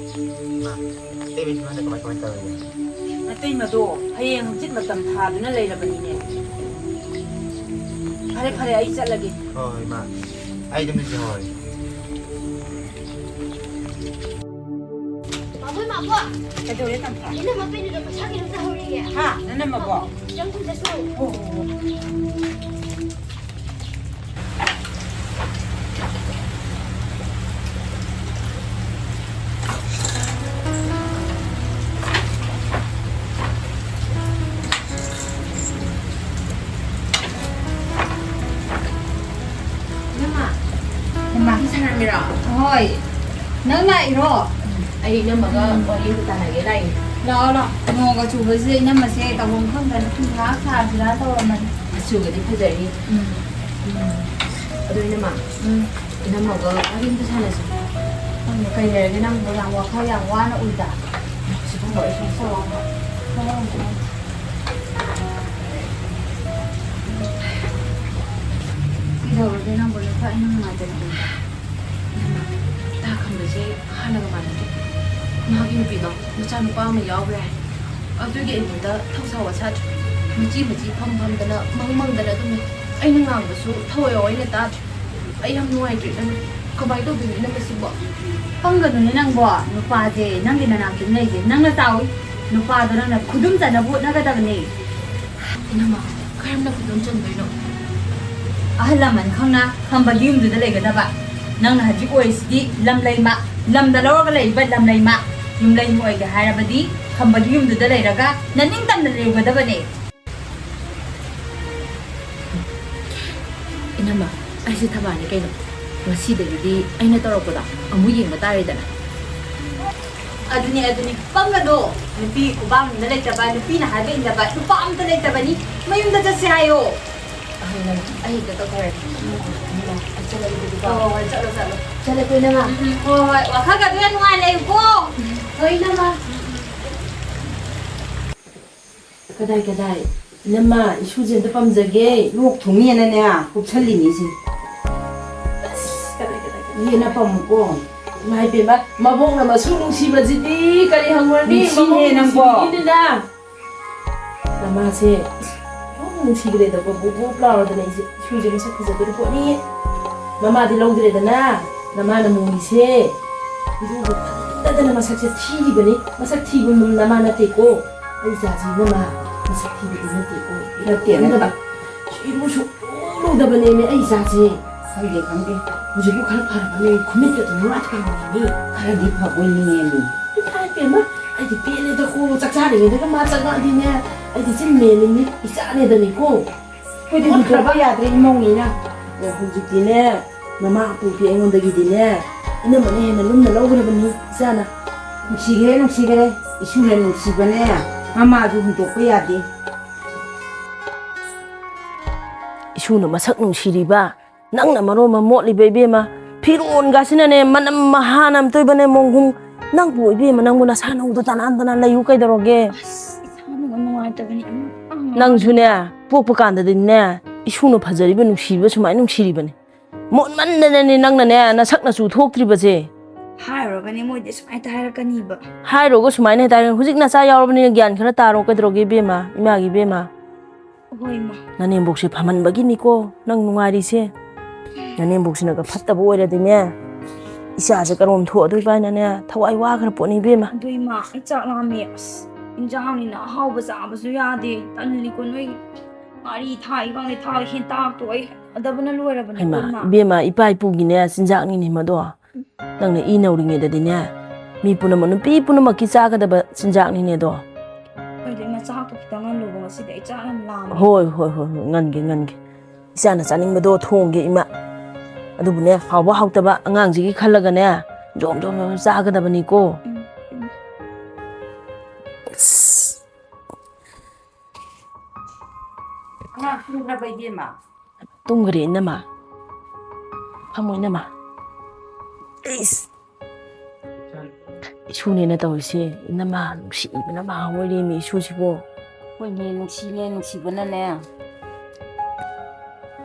ꯏꯃꯥ, ꯑꯇꯩ ꯃꯤꯁꯤꯡ ꯍꯟꯗꯛ ꯀꯃꯥꯏ ꯀꯃꯥꯏ ꯇꯧꯔꯒꯦ? ꯑꯇꯩꯃꯗꯣ ꯍꯌꯦꯡ ꯍꯪꯆꯤꯠ ꯃꯇꯝ ꯊꯥꯗꯨꯅ ꯂꯩꯔꯕꯅꯤꯅꯦ꯫ ꯐꯔꯦ, ꯐꯔꯦ, ꯑꯩ ꯆꯠꯂꯒꯦ꯫ ꯍꯣꯏ, ꯍꯣꯏ, ꯏꯃꯥ꯫ ꯑꯩ ꯑꯗꯨꯝ ꯂꯩꯖꯍꯧꯔꯒꯦ꯫ ꯃꯥꯕꯣꯏ, ꯃꯥꯕꯣꯏ꯫ ꯀꯩꯗꯧꯔꯦ, ꯇꯝꯐꯥ? ꯏꯅꯝꯃ ꯄꯦꯅꯨꯗ ꯄꯩꯁꯥ ꯀꯩꯅꯣꯝꯇ ꯍꯧꯔꯤꯌꯦ꯫ ꯍꯥ? ꯅꯅꯝꯃꯕꯣ? ꯆꯪ ꯊꯨꯝ ꯆꯠꯁꯤ ꯂꯥꯎ꯫ ꯑꯣ, ꯑꯣ, ꯑꯣ꯫ ꯏꯅꯝꯃ, ꯏꯃꯥ꯫ ꯋꯥꯔꯤ ꯁꯥꯟꯅꯔꯝꯃꯤꯔꯣ? ꯍꯣꯏ꯫ ꯅꯪ ꯂꯥꯛꯏꯔꯣ? ꯎꯝ, ꯑꯩ ꯏꯅꯝꯃꯒ ꯎꯝ꯫ ꯋꯥꯔꯤ ꯑꯃ ꯇꯥꯟꯅꯒꯦ ꯂꯥꯛꯏꯅꯦ꯫ ꯂꯥꯛꯑꯣ, ꯂꯥꯛꯑꯣ꯫ ꯅꯣꯡꯒ ꯆꯨꯕꯁꯤꯗ ꯏꯅꯝꯃꯁꯦ ꯇꯧꯐꯝ ꯈꯪꯗꯅ ꯐꯤ ꯉꯥꯏꯍꯥꯛ ꯁꯥꯁꯤꯔꯥ ꯇꯧꯔꯝꯕꯅꯤ꯫ ꯆꯨꯒꯗꯤ ꯐꯖꯔꯤ꯫ ꯎꯝ꯫ ꯎꯝ꯫ ꯑꯗꯣ ꯏꯅꯝꯃ, ꯎꯝ꯫ ꯏꯅꯝꯃꯒ ꯋꯥꯔꯤ ꯑꯝꯇ ꯁꯥꯟꯅꯁꯤ꯫ ꯈꯪꯗꯦ, ꯀꯩ ꯂꯩꯔꯒꯦ ꯅꯪꯕꯨ? ꯌꯥꯝ ꯋꯥꯈꯜ ꯌꯥꯝ ꯋꯥꯅ ꯎꯏꯗ꯫ ꯁꯤꯒꯨꯝꯕ ꯑꯩ ꯁꯨꯝ ꯁꯥꯎꯔꯒ꯫ ꯀꯩꯗꯧꯔꯒꯦ ꯅꯪꯕꯨ? ꯅꯁꯥ ꯏꯅꯨꯡ ꯅꯨꯡꯉꯥꯏꯇꯅ ꯎꯏꯗ꯫ ꯏꯅꯝꯃ, ꯇꯥ ꯈꯝꯕꯁꯦ ꯍꯥꯟꯅꯒ ꯃꯥꯟꯅꯗꯦ꯫ ꯃꯥꯒꯤ ꯅꯨꯄꯤꯗꯣ ꯃꯆꯥꯅꯨꯄꯥ ꯑꯃ ꯌꯥꯎꯈ꯭ꯔꯦ ꯍꯥꯏ꯫ ꯑꯗꯨꯒꯤ ꯑꯩꯉꯣꯟꯗ ꯊꯧꯁꯥ ꯋꯥꯁꯥꯗ꯭ꯔꯦ꯫ ꯃꯆꯤ ꯃꯆꯤ ꯐꯝ ꯐꯝꯗꯅ ꯃꯪ ꯃꯪꯗꯅ ꯑꯗꯨꯝ ꯂꯩ꯫ ꯑꯩꯅ ꯉꯥꯡꯕꯁꯨ ꯊꯋꯥꯏ ꯌꯥꯎ ꯑꯩꯅ ꯇꯥꯗ꯭ꯔꯦ꯫ ꯑꯩ ꯌꯥꯝ ꯅꯨꯡꯉꯥꯏꯇ꯭ꯔꯦ ꯏꯅꯝꯃ꯫ ꯀꯃꯥꯏꯅ ꯇꯧꯗꯣꯏꯅꯣ ꯏꯅꯝꯃ ꯁꯤꯕꯣ? ꯄꯪꯒꯅꯨꯅꯦ ꯅꯪꯕꯣ꯫ ꯅꯨꯄꯥꯁꯦ ꯅꯪꯒꯤ ꯅꯅꯥꯛꯇ ꯂꯩꯁꯦ ꯅꯪꯅ ꯆꯥꯎꯏ꯫ ꯅꯨꯄꯥꯗꯣ ꯅꯪꯅ ꯈꯨꯗꯨꯝ ꯆꯟꯅꯕ ꯍꯣꯠꯅꯒꯗꯕꯅꯦ꯫ ꯏꯅꯝꯃ, ꯀꯔꯝꯅ ꯈꯨꯗꯨꯝ ꯆꯟꯗꯣꯏꯅꯣ? ꯑꯍꯜ ꯂꯃꯟ ꯈꯪꯅ ꯈꯝꯕꯒꯤ ꯌꯨꯝꯗꯨꯗ ꯂꯩꯒꯗꯕ꯫ ꯅꯪꯅ ꯍꯧꯖꯤꯛ ꯑꯣꯏꯔꯤꯁꯤꯗꯤ ꯂꯝꯂꯩꯃ, ꯂꯝꯗ ꯂꯧꯔꯒ ꯂꯩꯔꯤꯕ ꯂꯝꯂꯩꯃ꯫ ꯌꯨꯝꯂꯩꯃ ꯑꯣꯏꯒꯦ ꯍꯥꯏꯔꯕꯗꯤ ꯈꯝꯕꯒꯤ ꯌꯨꯝꯗꯨꯗ ꯂꯩꯔꯒ ꯅꯅꯤꯡꯇꯝꯅ ꯂꯩꯔꯨꯒꯗꯕꯅꯦ꯫ ꯏꯅꯝꯃ, ꯑꯩꯁꯦ ꯊꯕꯥꯅꯤ ꯀꯩꯅꯣ꯫ ꯉꯁꯤꯗꯒꯤꯗꯤ ꯑꯩꯅ ꯇꯧꯔꯛꯄꯗꯣ ꯑꯃꯨꯛ ꯌꯦꯡꯕ ꯇꯥꯔꯦꯗꯅ꯫ ꯑꯗꯨꯅꯤ, ꯑꯗꯨꯅꯤ꯫ ꯄꯪꯒꯅꯣ꯫ ꯅꯨꯄꯤ ꯈꯨꯕꯥꯝꯗ ꯂꯩꯇꯕ, ꯅꯨꯄꯤꯅ ꯍꯥꯏꯕ ꯏꯟꯗꯕ ꯅꯨꯄꯥ ꯑꯝꯇ ꯂꯩꯇꯕꯅꯤ꯫ ꯃꯌꯨꯝꯗ ꯆꯠꯁꯤ ꯍꯥꯏꯌꯣ꯫ ꯑꯍꯩ, ꯅꯪ, ꯑꯩ ꯍꯦꯛꯇ ꯇꯧꯊꯔꯒꯦ꯫ ꯑꯩ ꯆꯠꯂꯒꯦ ꯑꯗꯨꯗꯤꯀꯣ꯫ ꯍꯣꯏ, ꯍꯣꯏ, ꯆꯠꯂꯣ, ꯆꯠꯂꯣ꯫ ꯆꯠꯂꯦꯀꯣ, ꯏꯅꯝꯃ꯫ ꯎꯝ, ꯎꯝ, ꯍꯣꯏ, ꯍꯣꯏ꯫ ꯋꯥꯈꯜꯒꯗꯣ ꯌꯥꯝ ꯅꯨꯡꯉꯥꯏ ꯂꯩꯌꯨꯀꯣ꯫ ꯍꯣꯏ, ꯏꯅꯝꯃ꯫ ꯀꯗꯥꯏ, ꯀꯗꯥꯏ? ꯏꯅꯝꯃ, ꯏꯁꯨꯁꯦ ꯑꯝꯇ ꯄꯝꯖꯒꯦ꯫ ꯂꯣꯛ ꯊꯨꯡꯉꯦꯅꯅꯦ, ꯀꯨꯞꯁꯜꯂꯤꯅꯤ ꯁꯤ꯫ ꯑꯁ, ꯀꯗꯥꯏ, ꯀꯗꯥꯏ, ꯀꯗꯥꯏ? ꯏꯅꯝꯃ ꯄꯝꯃꯨꯀꯣ꯫ ꯏꯃꯥ ꯏꯕꯦꯝꯃ, ꯃꯕꯣꯛꯅ ꯃꯁꯨ ꯅꯨꯡꯁꯤꯕꯁꯤꯗꯤ ꯀꯔꯤ ꯍꯪꯉꯨꯔꯅꯤ? ꯅꯨꯡꯁꯤꯅꯦ ꯃꯕꯣꯛ ꯅꯪꯕꯣ꯫ ꯅꯨꯡꯁꯤꯕꯤꯗꯨꯅ꯫ ꯅꯃꯥꯁꯦ ꯌꯥꯝ ꯅꯨꯡꯁꯤꯈ꯭ꯔꯦꯗꯀꯣ, ꯕꯨꯞ ꯕꯨꯞ ꯂꯥꯎꯔꯗꯅ꯫ ꯑꯩꯁꯦ ꯏꯁꯨꯁꯦ ꯃꯁꯛ ꯐꯖꯗꯣꯔꯤ ꯄꯣꯠꯅꯤ꯫ ꯃꯃꯥꯗꯤ ꯂꯧꯗ꯭ꯔꯦꯗꯅ, ꯅꯃꯥꯅ ꯃꯣꯔꯤꯁꯦ ꯏꯔꯨꯕ ꯐꯪꯗꯗꯅ ꯃꯁꯛꯁꯦ ꯊꯤꯔꯤꯕꯅꯤ꯫ ꯃꯁꯛ ꯊꯤꯕ ꯅꯃꯥ ꯅꯠꯇꯦꯀꯣ, ꯑꯩ ꯏꯆꯥꯁꯤ ꯅꯃꯥ ꯃꯁꯛ ꯊꯤꯕꯗꯤ ꯅꯠꯇꯦꯀꯣ꯫ ꯅꯠꯇꯦ, ꯅꯠꯇꯦ꯫ ꯏꯔꯨꯗꯕ, ꯏꯔꯨ ꯁꯨꯡꯂꯨ ꯂꯨꯗꯕꯅꯦꯃꯤ ꯑꯩ ꯏꯆꯥꯁꯦ꯫ ꯈꯪꯗꯦ, ꯈꯪꯗꯦ꯫ ꯍꯧꯖꯤꯛꯄꯨ ꯈꯔ ꯐꯔꯕꯅꯦ, ꯈꯨꯃꯤꯠꯀꯗꯣ ꯂꯣꯏ ꯊꯥꯡꯕꯅꯦꯃꯤ꯫ ꯈꯔꯗꯤ ꯐꯕꯣꯏ ꯅꯤꯡꯉꯦꯃꯤ꯫ ꯏꯃꯥ ꯏꯕꯦꯝꯃ, ꯑꯩꯗꯤ ꯄꯦꯜꯂꯦꯗꯀꯣ, ꯆꯥꯛ ꯆꯥꯔꯤꯉꯩꯗꯒ ꯃꯥ ꯆꯪꯉꯛꯑꯗꯤꯅꯦ, ꯑꯩꯗꯤ ꯆꯤꯟ ꯃꯦꯜꯂꯤꯅꯤ, ꯏꯆꯥꯅꯦꯗꯅꯤꯀꯣ꯫ ꯑꯩꯈꯣꯏꯗꯤ ꯍꯨꯟꯗꯣꯛꯄ ꯌꯥꯗ꯭ꯔꯦ ꯏꯃꯧꯅꯤꯅ꯫ ꯑꯣ, ꯍꯧꯖꯤꯛꯇꯤꯅꯦ, ꯅꯃꯥ ꯑꯄꯣꯛꯄꯤ ꯑꯩꯉꯣꯟꯗꯒꯤꯗꯤꯅꯦ, ꯏꯅꯝꯃꯅ ꯍꯦꯟꯅ ꯂꯨꯝꯅ ꯂꯧꯈ꯭ꯔꯕꯅꯤ ꯏꯆꯥꯅ꯫ ꯅꯨꯡꯁꯤꯈ꯭ꯔꯦ, ꯅꯨꯡꯁꯤꯈ꯭ꯔꯦ꯫ ꯏꯁꯨꯅ ꯅꯨꯡꯁꯤꯕꯅꯦ, ꯃꯃꯥꯁꯨ ꯍꯨꯟꯗꯣꯛꯄ ꯌꯥꯗꯦ꯫ ꯏꯁꯨꯅ ꯃꯁꯛ ꯅꯨꯡꯁꯤꯔꯤꯕ, ꯅꯪꯅ ꯃꯔꯣꯟ ꯑꯃ ꯃꯣꯠꯂꯤꯕ ꯏꯕꯦꯝꯃ꯫ ꯐꯤꯔꯣꯟꯒꯁꯤꯅꯅꯦ ꯃꯅꯝ ꯃꯍꯥꯅ ꯑꯝꯇꯣꯏꯕꯅꯦ ꯃꯣꯡꯒꯨꯝ꯫ ꯅꯪꯕꯨ ꯏꯕꯦꯝꯃ, ꯅꯪꯕꯨ ꯅꯁꯥ ꯅꯧꯗꯣ ꯇꯅꯥꯟ ꯇꯅꯥꯟ ꯂꯩꯌꯨ ꯀꯩꯗꯧꯔꯒꯦ? ꯑꯁ, ꯏꯁꯥꯅꯒ ꯅꯨꯡꯉꯥꯏꯇꯕꯅꯤ꯫ ꯑꯃ, ꯑꯃ ꯅꯪꯁꯨꯅꯦ, ꯄꯣꯛꯄ ꯀꯥꯟꯗꯗꯤꯅꯦ, ꯏꯁꯨꯅ ꯐꯖꯔꯤꯕ ꯅꯨꯡꯁꯤꯕ ꯁꯨꯃꯥꯏꯅ ꯅꯨꯡꯁꯤꯔꯤꯕꯅꯤ꯫ ꯃꯣꯠꯃꯟꯗꯅꯅꯦ ꯅꯪꯅꯅꯦ ꯅꯁꯛ ꯅꯆꯨ ꯊꯣꯛꯇ꯭ꯔꯤꯕꯁꯦ꯫ ꯍꯥꯏꯔꯨꯔꯒꯅꯦ ꯃꯣꯏꯗꯤ ꯁꯨꯃꯥꯏꯅ ꯍꯥꯏꯔꯛꯀꯅꯤꯕ꯫ ꯍꯥꯏꯔꯨꯔꯒ ꯁꯨꯃꯥꯏꯅ ꯍꯥꯏꯇꯥꯔꯦ, ꯍꯧꯖꯤꯛ ꯅꯆꯥ ꯌꯥꯎꯔꯕꯅꯤꯅ ꯒ꯭ꯌꯥꯟ ꯈꯔ ꯇꯥꯔꯣ ꯀꯩꯗꯧꯔꯒꯦ ꯏꯕꯦꯝꯃ, ꯏꯃꯥꯒꯤ ꯏꯕꯦꯝꯃ꯫ ꯍꯣꯏ, ꯏꯃꯥ꯫ ꯅꯅꯦꯝꯕꯣꯛꯁꯦ ꯐꯃꯟꯕꯒꯤꯅꯤꯀꯣ ꯅꯪ ꯅꯨꯡꯉꯥꯏꯔꯤꯁꯦ꯫ ꯅꯅꯦꯝꯕꯣꯛꯁꯤꯅꯒ ꯐꯠꯇꯕ ꯑꯣꯏꯔꯗꯤꯅꯦ, ꯏꯆꯥꯁꯦ ꯀꯔꯣꯝ ꯊꯣꯛꯑꯗꯣꯏꯕ ꯍꯥꯏꯅꯅꯦ ꯊꯋꯥꯏ ꯋꯥꯈ꯭ꯔ ꯄꯣꯠꯅꯤ ꯏꯕꯦꯝꯃ꯫ ꯑꯗꯨ ꯏꯃꯥ, ꯑꯩ ꯆꯥꯛ ꯂꯥꯝꯃꯦ꯫ ꯑꯁ, ꯏꯟꯖꯥꯡꯅꯤꯅ ꯑꯍꯥꯎꯕ ꯆꯥꯕꯁꯨ ꯌꯥꯗꯦ꯫ ꯇꯜꯂꯤꯀꯣ ꯅꯣꯏ꯫ ꯉꯥꯔꯤ ꯊꯥꯛꯏ ꯈꯪꯗꯦ, ꯊꯥꯎ ꯍꯦꯟꯇꯥꯛꯇꯣ ꯑꯩ ꯍꯩꯅꯗꯕꯅ ꯂꯣꯏꯔꯕꯅꯤꯀꯣ ꯍꯩꯃꯥ, ꯏꯃꯥ꯫ ꯏꯕꯦꯝꯃ, ꯏꯄꯥ ꯏꯄꯨꯒꯤꯅꯦ ꯆꯤꯟꯖꯥꯛꯅꯤꯅꯦ ꯃꯗꯣ꯫ ꯅꯪꯅ ꯏ ꯅꯧꯔꯤꯉꯩꯗꯗꯤꯅꯦ, ꯃꯤ ꯄꯨꯝꯅꯃꯛ, ꯅꯨꯄꯤ ꯄꯨꯝꯅꯃꯛꯀꯤ ꯆꯥꯒꯗꯕ ꯆꯤꯟꯖꯥꯛꯅꯤꯅꯦ ꯑꯗꯣ꯫ ꯑꯩꯗꯤ ꯏꯃꯥ ꯆꯥꯛꯇꯣ ꯈꯤꯇꯪ ꯉꯜꯂꯨꯕ ꯉꯁꯤꯗꯤ, ꯑꯩ ꯆꯥꯛ ꯌꯥꯝ ꯂꯥꯝꯃꯦ꯫ ꯍꯣꯏ, ꯍꯣꯏ, ꯍꯣꯏ, ꯍꯣꯏ, ꯉꯟꯒꯦ, ꯉꯟꯒꯦ꯫ ꯏꯆꯥꯅ ꯆꯥꯅꯤꯡꯕꯗꯣ ꯊꯣꯡꯒꯦ ꯏꯃꯥ꯫ ꯑꯗꯨꯕꯨꯅꯦ, ꯍꯥꯎꯕ ꯍꯥꯎꯇꯕ ꯑꯉꯥꯡꯁꯤꯒꯤ ꯈꯜꯂꯒꯅꯦ, ꯖꯣꯝ ꯖꯣꯝ ꯖꯣꯝ ꯆꯥꯒꯗꯕꯅꯤꯀꯣ꯫ ꯎꯝ, ꯎꯝ꯫ ꯑꯉꯥꯡ ꯇꯨꯝꯈ꯭ꯔꯕ, ꯏꯕꯦꯝꯃ? ꯇꯨꯝꯈ꯭ꯔꯦ, ꯏꯅꯝꯃ꯫ ꯐꯝꯃꯣ, ꯏꯅꯝꯃ꯫ ꯏꯁ꯫ ꯏꯁꯨꯅꯦꯅ ꯇꯧꯔꯤꯁꯦ, ꯏꯅꯝꯃ, ꯅꯨꯡꯁꯤꯕꯅ ꯃꯍꯥ ꯑꯣꯏꯔꯦꯃꯤ ꯏꯁꯨꯁꯤꯕꯣ꯫ ꯍꯣꯏꯅꯦ, ꯅꯨꯡꯁꯤꯅꯦ, ꯅꯨꯡꯁꯤꯕꯅꯅꯦ꯫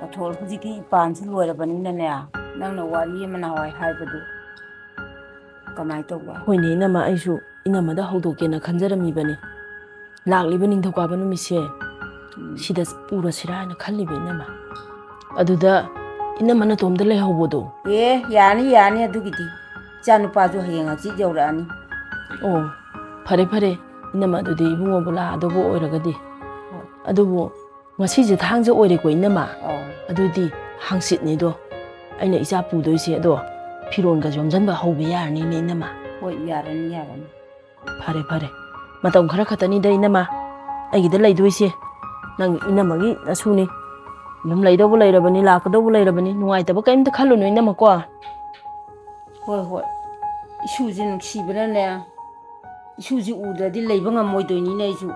ꯇꯥꯊꯣꯛ, ꯍꯧꯖꯤꯛꯇꯤ ꯏꯄꯥꯟꯁꯨ ꯂꯣꯏꯔꯕꯅꯤꯅꯅꯦ, ꯅꯪꯅ ꯋꯥꯔꯤ ꯑꯃ ꯅꯍꯥꯟꯋꯥꯏ ꯍꯥꯏꯕꯗꯨ ꯀꯃꯥꯏꯅ ꯇꯧꯕ? ꯍꯣꯏꯅꯦ, ꯏꯅꯝꯃ, ꯑꯩꯁꯨ ꯏꯅꯝꯃꯗ ꯍꯧꯗꯣꯛꯀꯦꯅ ꯈꯟꯖꯔꯝꯃꯤꯕꯅꯤ꯫ ꯂꯥꯛꯂꯤꯕ ꯅꯤꯡꯊꯧꯀꯥꯕ ꯅꯨꯃꯤꯠꯁꯦ, ꯎꯝ꯫ ꯁꯤꯗ ꯄꯨꯔꯁꯤꯔꯥ ꯍꯥꯏꯅ ꯈꯜꯂꯤꯕ, ꯏꯅꯝꯃ꯫ ꯑꯗꯨꯗ ꯏꯅꯝꯃ ꯅꯇꯣꯝꯇ ꯂꯩꯍꯧꯕꯗꯣ꯫ ꯑꯦ, ꯌꯥꯅꯤ, ꯌꯥꯅꯤ, ꯑꯗꯨꯒꯤꯗꯤ꯫ ꯏꯆꯥꯅꯨꯄꯥꯁꯨ ꯍꯌꯦꯡ ꯍꯪꯆꯤꯠ ꯌꯧꯔꯛꯑꯅꯤ꯫ ꯑꯣ, ꯐꯔꯦ, ꯐꯔꯦ꯫ ꯏꯅꯝꯃ, ꯑꯗꯨꯗꯤ ꯏꯕꯨꯡꯉꯣꯕꯨ ꯂꯥꯛꯑꯗꯧꯕ ꯑꯣꯏꯔꯒꯗꯤ꯫ ꯍꯣꯏ꯫ ꯑꯗꯨꯕꯨ ꯉꯁꯤꯁꯦ ꯊꯥꯡꯖ ꯑꯣꯏꯔꯦꯀꯣ, ꯏꯅꯝꯃ? ꯑꯧ꯫ ꯑꯗꯨꯗꯤ ꯍꯪꯆꯤꯠꯅꯤꯗꯣ ꯑꯩꯅ ꯏꯆꯥ ꯄꯨꯗꯣꯏꯁꯦ, ꯑꯗꯣ ꯐꯤꯔꯣꯟꯒ ꯌꯣꯝꯁꯤꯟꯕ ꯍꯧꯕ ꯌꯥꯔꯅꯤꯅꯦ, ꯏꯅꯝꯃ? ꯍꯣꯏ, ꯌꯥꯔꯅꯤ, ꯌꯥꯔꯅꯤ꯫ ꯐꯔꯦ, ꯐꯔꯦ꯫ ꯃꯇꯝ ꯈꯔ ꯈꯛꯇꯅꯤꯗ, ꯏꯅꯝꯃ, ꯑꯩꯒꯤꯗ ꯂꯩꯗꯣꯏꯁꯦ꯫ ꯅꯪ ꯏꯅꯝꯃꯒꯤ ꯅꯁꯨꯅꯤ꯫ ꯑꯗꯨꯝ ꯂꯩꯗꯧꯕ ꯂꯩꯔꯕꯅꯤ, ꯂꯥꯛꯀꯗꯧꯕ ꯂꯩꯔꯕꯅꯤ꯫ ꯅꯨꯡꯉꯥꯏꯇꯕ ꯀꯔꯤꯝꯇ ꯈꯜꯂꯨꯅꯨ, ꯏꯅꯝꯃꯀꯣ꯫ ꯍꯣꯏ, ꯍꯣꯏ꯫ ꯏꯁꯨꯁꯦ ꯅꯨꯡꯁꯤꯕꯅꯅꯦ, ꯏꯁꯨꯁꯦ ꯎꯗ꯭ꯔꯗꯤ ꯂꯩꯕ ꯉꯝꯃꯣꯏꯗꯣꯏꯅꯤꯅꯦ ꯑꯩꯁꯨ꯫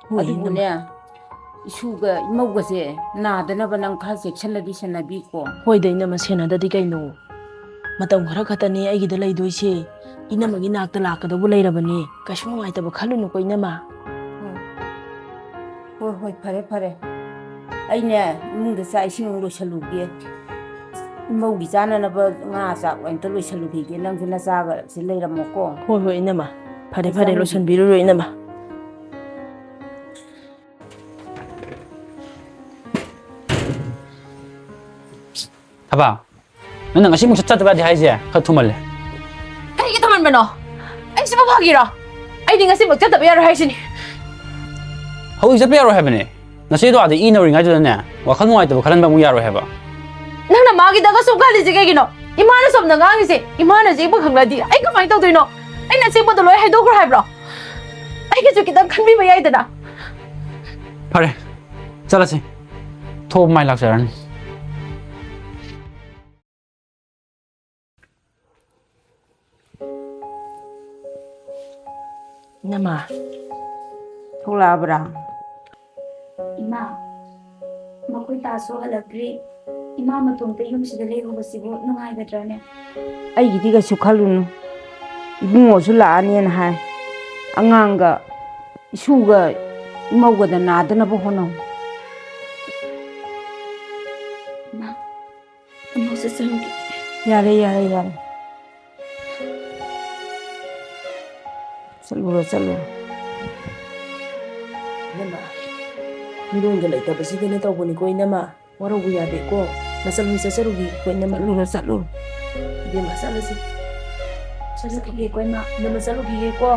ꯍꯣꯏ, ꯑꯗꯨꯕꯨꯅꯦ, ꯏꯅꯝꯃ꯫ ꯏꯁꯨꯒ ꯏꯃꯧꯒꯁꯦ ꯅꯥꯗꯅꯕ ꯅꯪ ꯈꯔ ꯆꯦꯛꯁꯤꯜꯂꯗꯤ ꯁꯦꯟꯅꯕꯤꯀꯣ꯫ ꯍꯣꯏꯗ, ꯏꯅꯝꯃ, ꯁꯦꯟꯅꯗꯗꯤ ꯀꯩꯅꯣ? ꯃꯇꯝ ꯈꯔ ꯈꯛꯇꯅꯦ ꯑꯩꯒꯤꯗ ꯂꯩꯗꯣꯏꯁꯦ꯫ ꯏꯅꯝꯃꯒꯤ ꯅꯥꯛꯇ ꯂꯥꯛꯀꯗꯧꯕ ꯂꯩꯔꯕꯅꯦ꯫ ꯀꯩꯁꯨ ꯅꯨꯡꯉꯥꯏꯇꯕ ꯈꯜꯂꯨꯅꯨꯀꯣ, ꯏꯅꯝꯃ꯫ ꯍꯣꯏ꯫ ꯍꯣꯏ, ꯍꯣꯏ, ꯐꯔꯦ, ꯐꯔꯦ꯫ ꯑꯩꯅꯦ ꯏꯃꯨꯡꯗ ꯆꯥꯛ ꯏꯁꯤꯡ ꯑꯃꯨꯛ ꯂꯣꯏꯁꯜꯂꯨꯒꯦ꯫ ꯏꯃꯧꯒꯤ ꯆꯥꯅꯅꯕ ꯉꯥ ꯆꯥꯛ ꯑꯝꯇ ꯂꯣꯏꯁꯜꯂꯨꯈꯤꯒꯦ꯫ ꯅꯪꯁꯨ ꯅꯆꯥꯒ ꯁꯤ ꯂꯩꯔꯝꯃꯣꯀꯣ꯫ ꯍꯣꯏ, ꯍꯣꯏ, ꯏꯅꯝꯃ꯫ ꯐꯔꯦ, ꯐꯔꯦ, ꯂꯣꯏꯁꯟꯕꯤꯔꯨꯔꯣ, ꯏꯅꯝꯃ꯫ ꯊꯕꯥ, ꯅꯪꯅ ꯉꯁꯤꯃꯨꯛ ꯆꯠ-, ꯆꯠꯇꯕ ꯌꯥꯗꯦ ꯍꯥꯏꯁꯦ ꯈꯔ ꯊꯨꯃꯜꯂꯦ꯫ ꯀꯩꯒꯤ ꯊꯨꯃꯟꯕꯅꯣ? ꯑꯩ ꯁꯤꯕꯨ ꯐꯥꯒꯤꯔꯣ? ꯑꯩꯗꯤ ꯉꯁꯤꯃꯛ ꯆꯠꯇꯕ ꯌꯥꯔꯣꯏ ꯍꯥꯏꯁꯤꯅꯤ꯫ ꯍꯧꯖꯤꯛ ꯆꯠꯄ ꯌꯥꯔꯣꯏ ꯍꯥꯏꯕꯅꯦ꯫ ꯅꯆꯦꯗꯣ ꯑꯥꯗ ꯏ ꯅꯧꯔꯤꯉꯩꯗꯨꯗꯅꯦ, ꯋꯥꯈꯜ ꯅꯨꯡꯉꯥꯏꯇꯕ ꯈꯜꯍꯟꯕ ꯑꯃꯨꯛ ꯌꯥꯔꯣꯏ ꯍꯥꯏꯕ꯫ ꯅꯪꯅ ꯃꯥꯒꯤꯗꯒ ꯁꯨꯝ ꯈꯜꯂꯤꯁꯦ ꯀꯩꯒꯤꯅꯣ? ꯏꯃꯥꯅ ꯁꯣꯝꯗ ꯉꯥꯡꯉꯤꯁꯦ, ꯏꯃꯥꯅꯁꯨ ꯏꯕꯨ ꯈꯪꯂꯗꯤ ꯑꯩ ꯀꯃꯥꯏꯅ ꯇꯧꯗꯣꯏꯅꯣ? ꯑꯩꯅ ꯑꯁꯦꯡꯕꯗꯣ ꯂꯣꯏ ꯍꯥꯏꯗꯣꯛꯈ꯭ꯔꯣ ꯍꯥꯏꯕ꯭ꯔꯣ? ꯑꯩꯒꯤꯁꯨ ꯈꯤꯇꯪ ꯈꯟꯕꯤꯕ ꯌꯥꯏꯗꯅ꯫ ꯐꯔꯦ, ꯆꯠꯂꯁꯤ꯫ ꯊꯣꯛꯑꯕ ꯃꯥꯏ ꯂꯥꯛꯆꯔꯅꯤ꯫ ꯏꯅꯝꯃ, ꯊꯣꯛꯂꯛꯑꯕ꯭ꯔꯥ? ꯏꯃꯥ, ꯃꯈꯣꯏ ꯇꯥꯁꯨ ꯍꯜꯂꯛꯇ꯭ꯔꯤ꯫ ꯏꯃꯥ ꯃꯇꯣꯝꯇ ꯌꯨꯝꯁꯤꯗ ꯂꯩꯔꯨꯕꯁꯤꯕꯨ ꯅꯨꯡꯉꯥꯏꯒꯗ꯭ꯔꯥꯅꯦ? ꯑꯩꯒꯤꯗꯤ ꯀꯩꯁꯨ ꯈꯜꯂꯨꯅꯨ꯫ ꯏꯕꯨꯡꯉꯣꯁꯨ ꯂꯥꯛꯑꯅꯦꯅ ꯍꯥꯏ꯫ ꯑꯉꯥꯡꯒ ꯏꯁꯨꯒ ꯏꯃꯧꯒꯗ ꯅꯥꯗꯅꯕ ꯍꯣꯠꯅꯧ꯫ ꯏꯃꯥ, ꯑꯃꯨꯛ ꯆꯠꯆꯔꯨꯒꯦ꯫ ꯌꯥꯔꯦ, ꯌꯥꯔꯦ, ꯌꯥꯔꯦ꯫ ꯆꯠꯂꯨꯔꯣ, ꯆꯠꯂꯨꯔꯣ꯫ ꯏꯅꯝꯃ, ꯃꯤꯔꯣꯟꯒ ꯂꯩꯇꯕꯁꯤꯗꯅꯦ ꯇꯧꯕꯅꯤꯀꯣ, ꯏꯅꯝꯃ꯫ ꯋꯥꯔꯧꯕ ꯌꯥꯗꯦꯀꯣ꯫ ꯅꯆꯜꯍꯣꯏ ꯆꯠꯆꯔꯨꯒꯦꯀꯣ, ꯏꯅꯝꯃ꯫ ꯆꯠꯂꯨꯔꯣ, ꯆꯠꯂꯨꯔꯣ꯫ ꯏꯕꯦꯝꯃ, ꯆꯠꯂꯁꯤ꯫ ꯆꯠꯂꯨꯈꯤꯒꯦꯀꯣ, ꯏꯃꯥ꯫ ꯏꯅꯝꯃ, ꯆꯠꯂꯨꯈꯤꯒꯦꯀꯣ꯫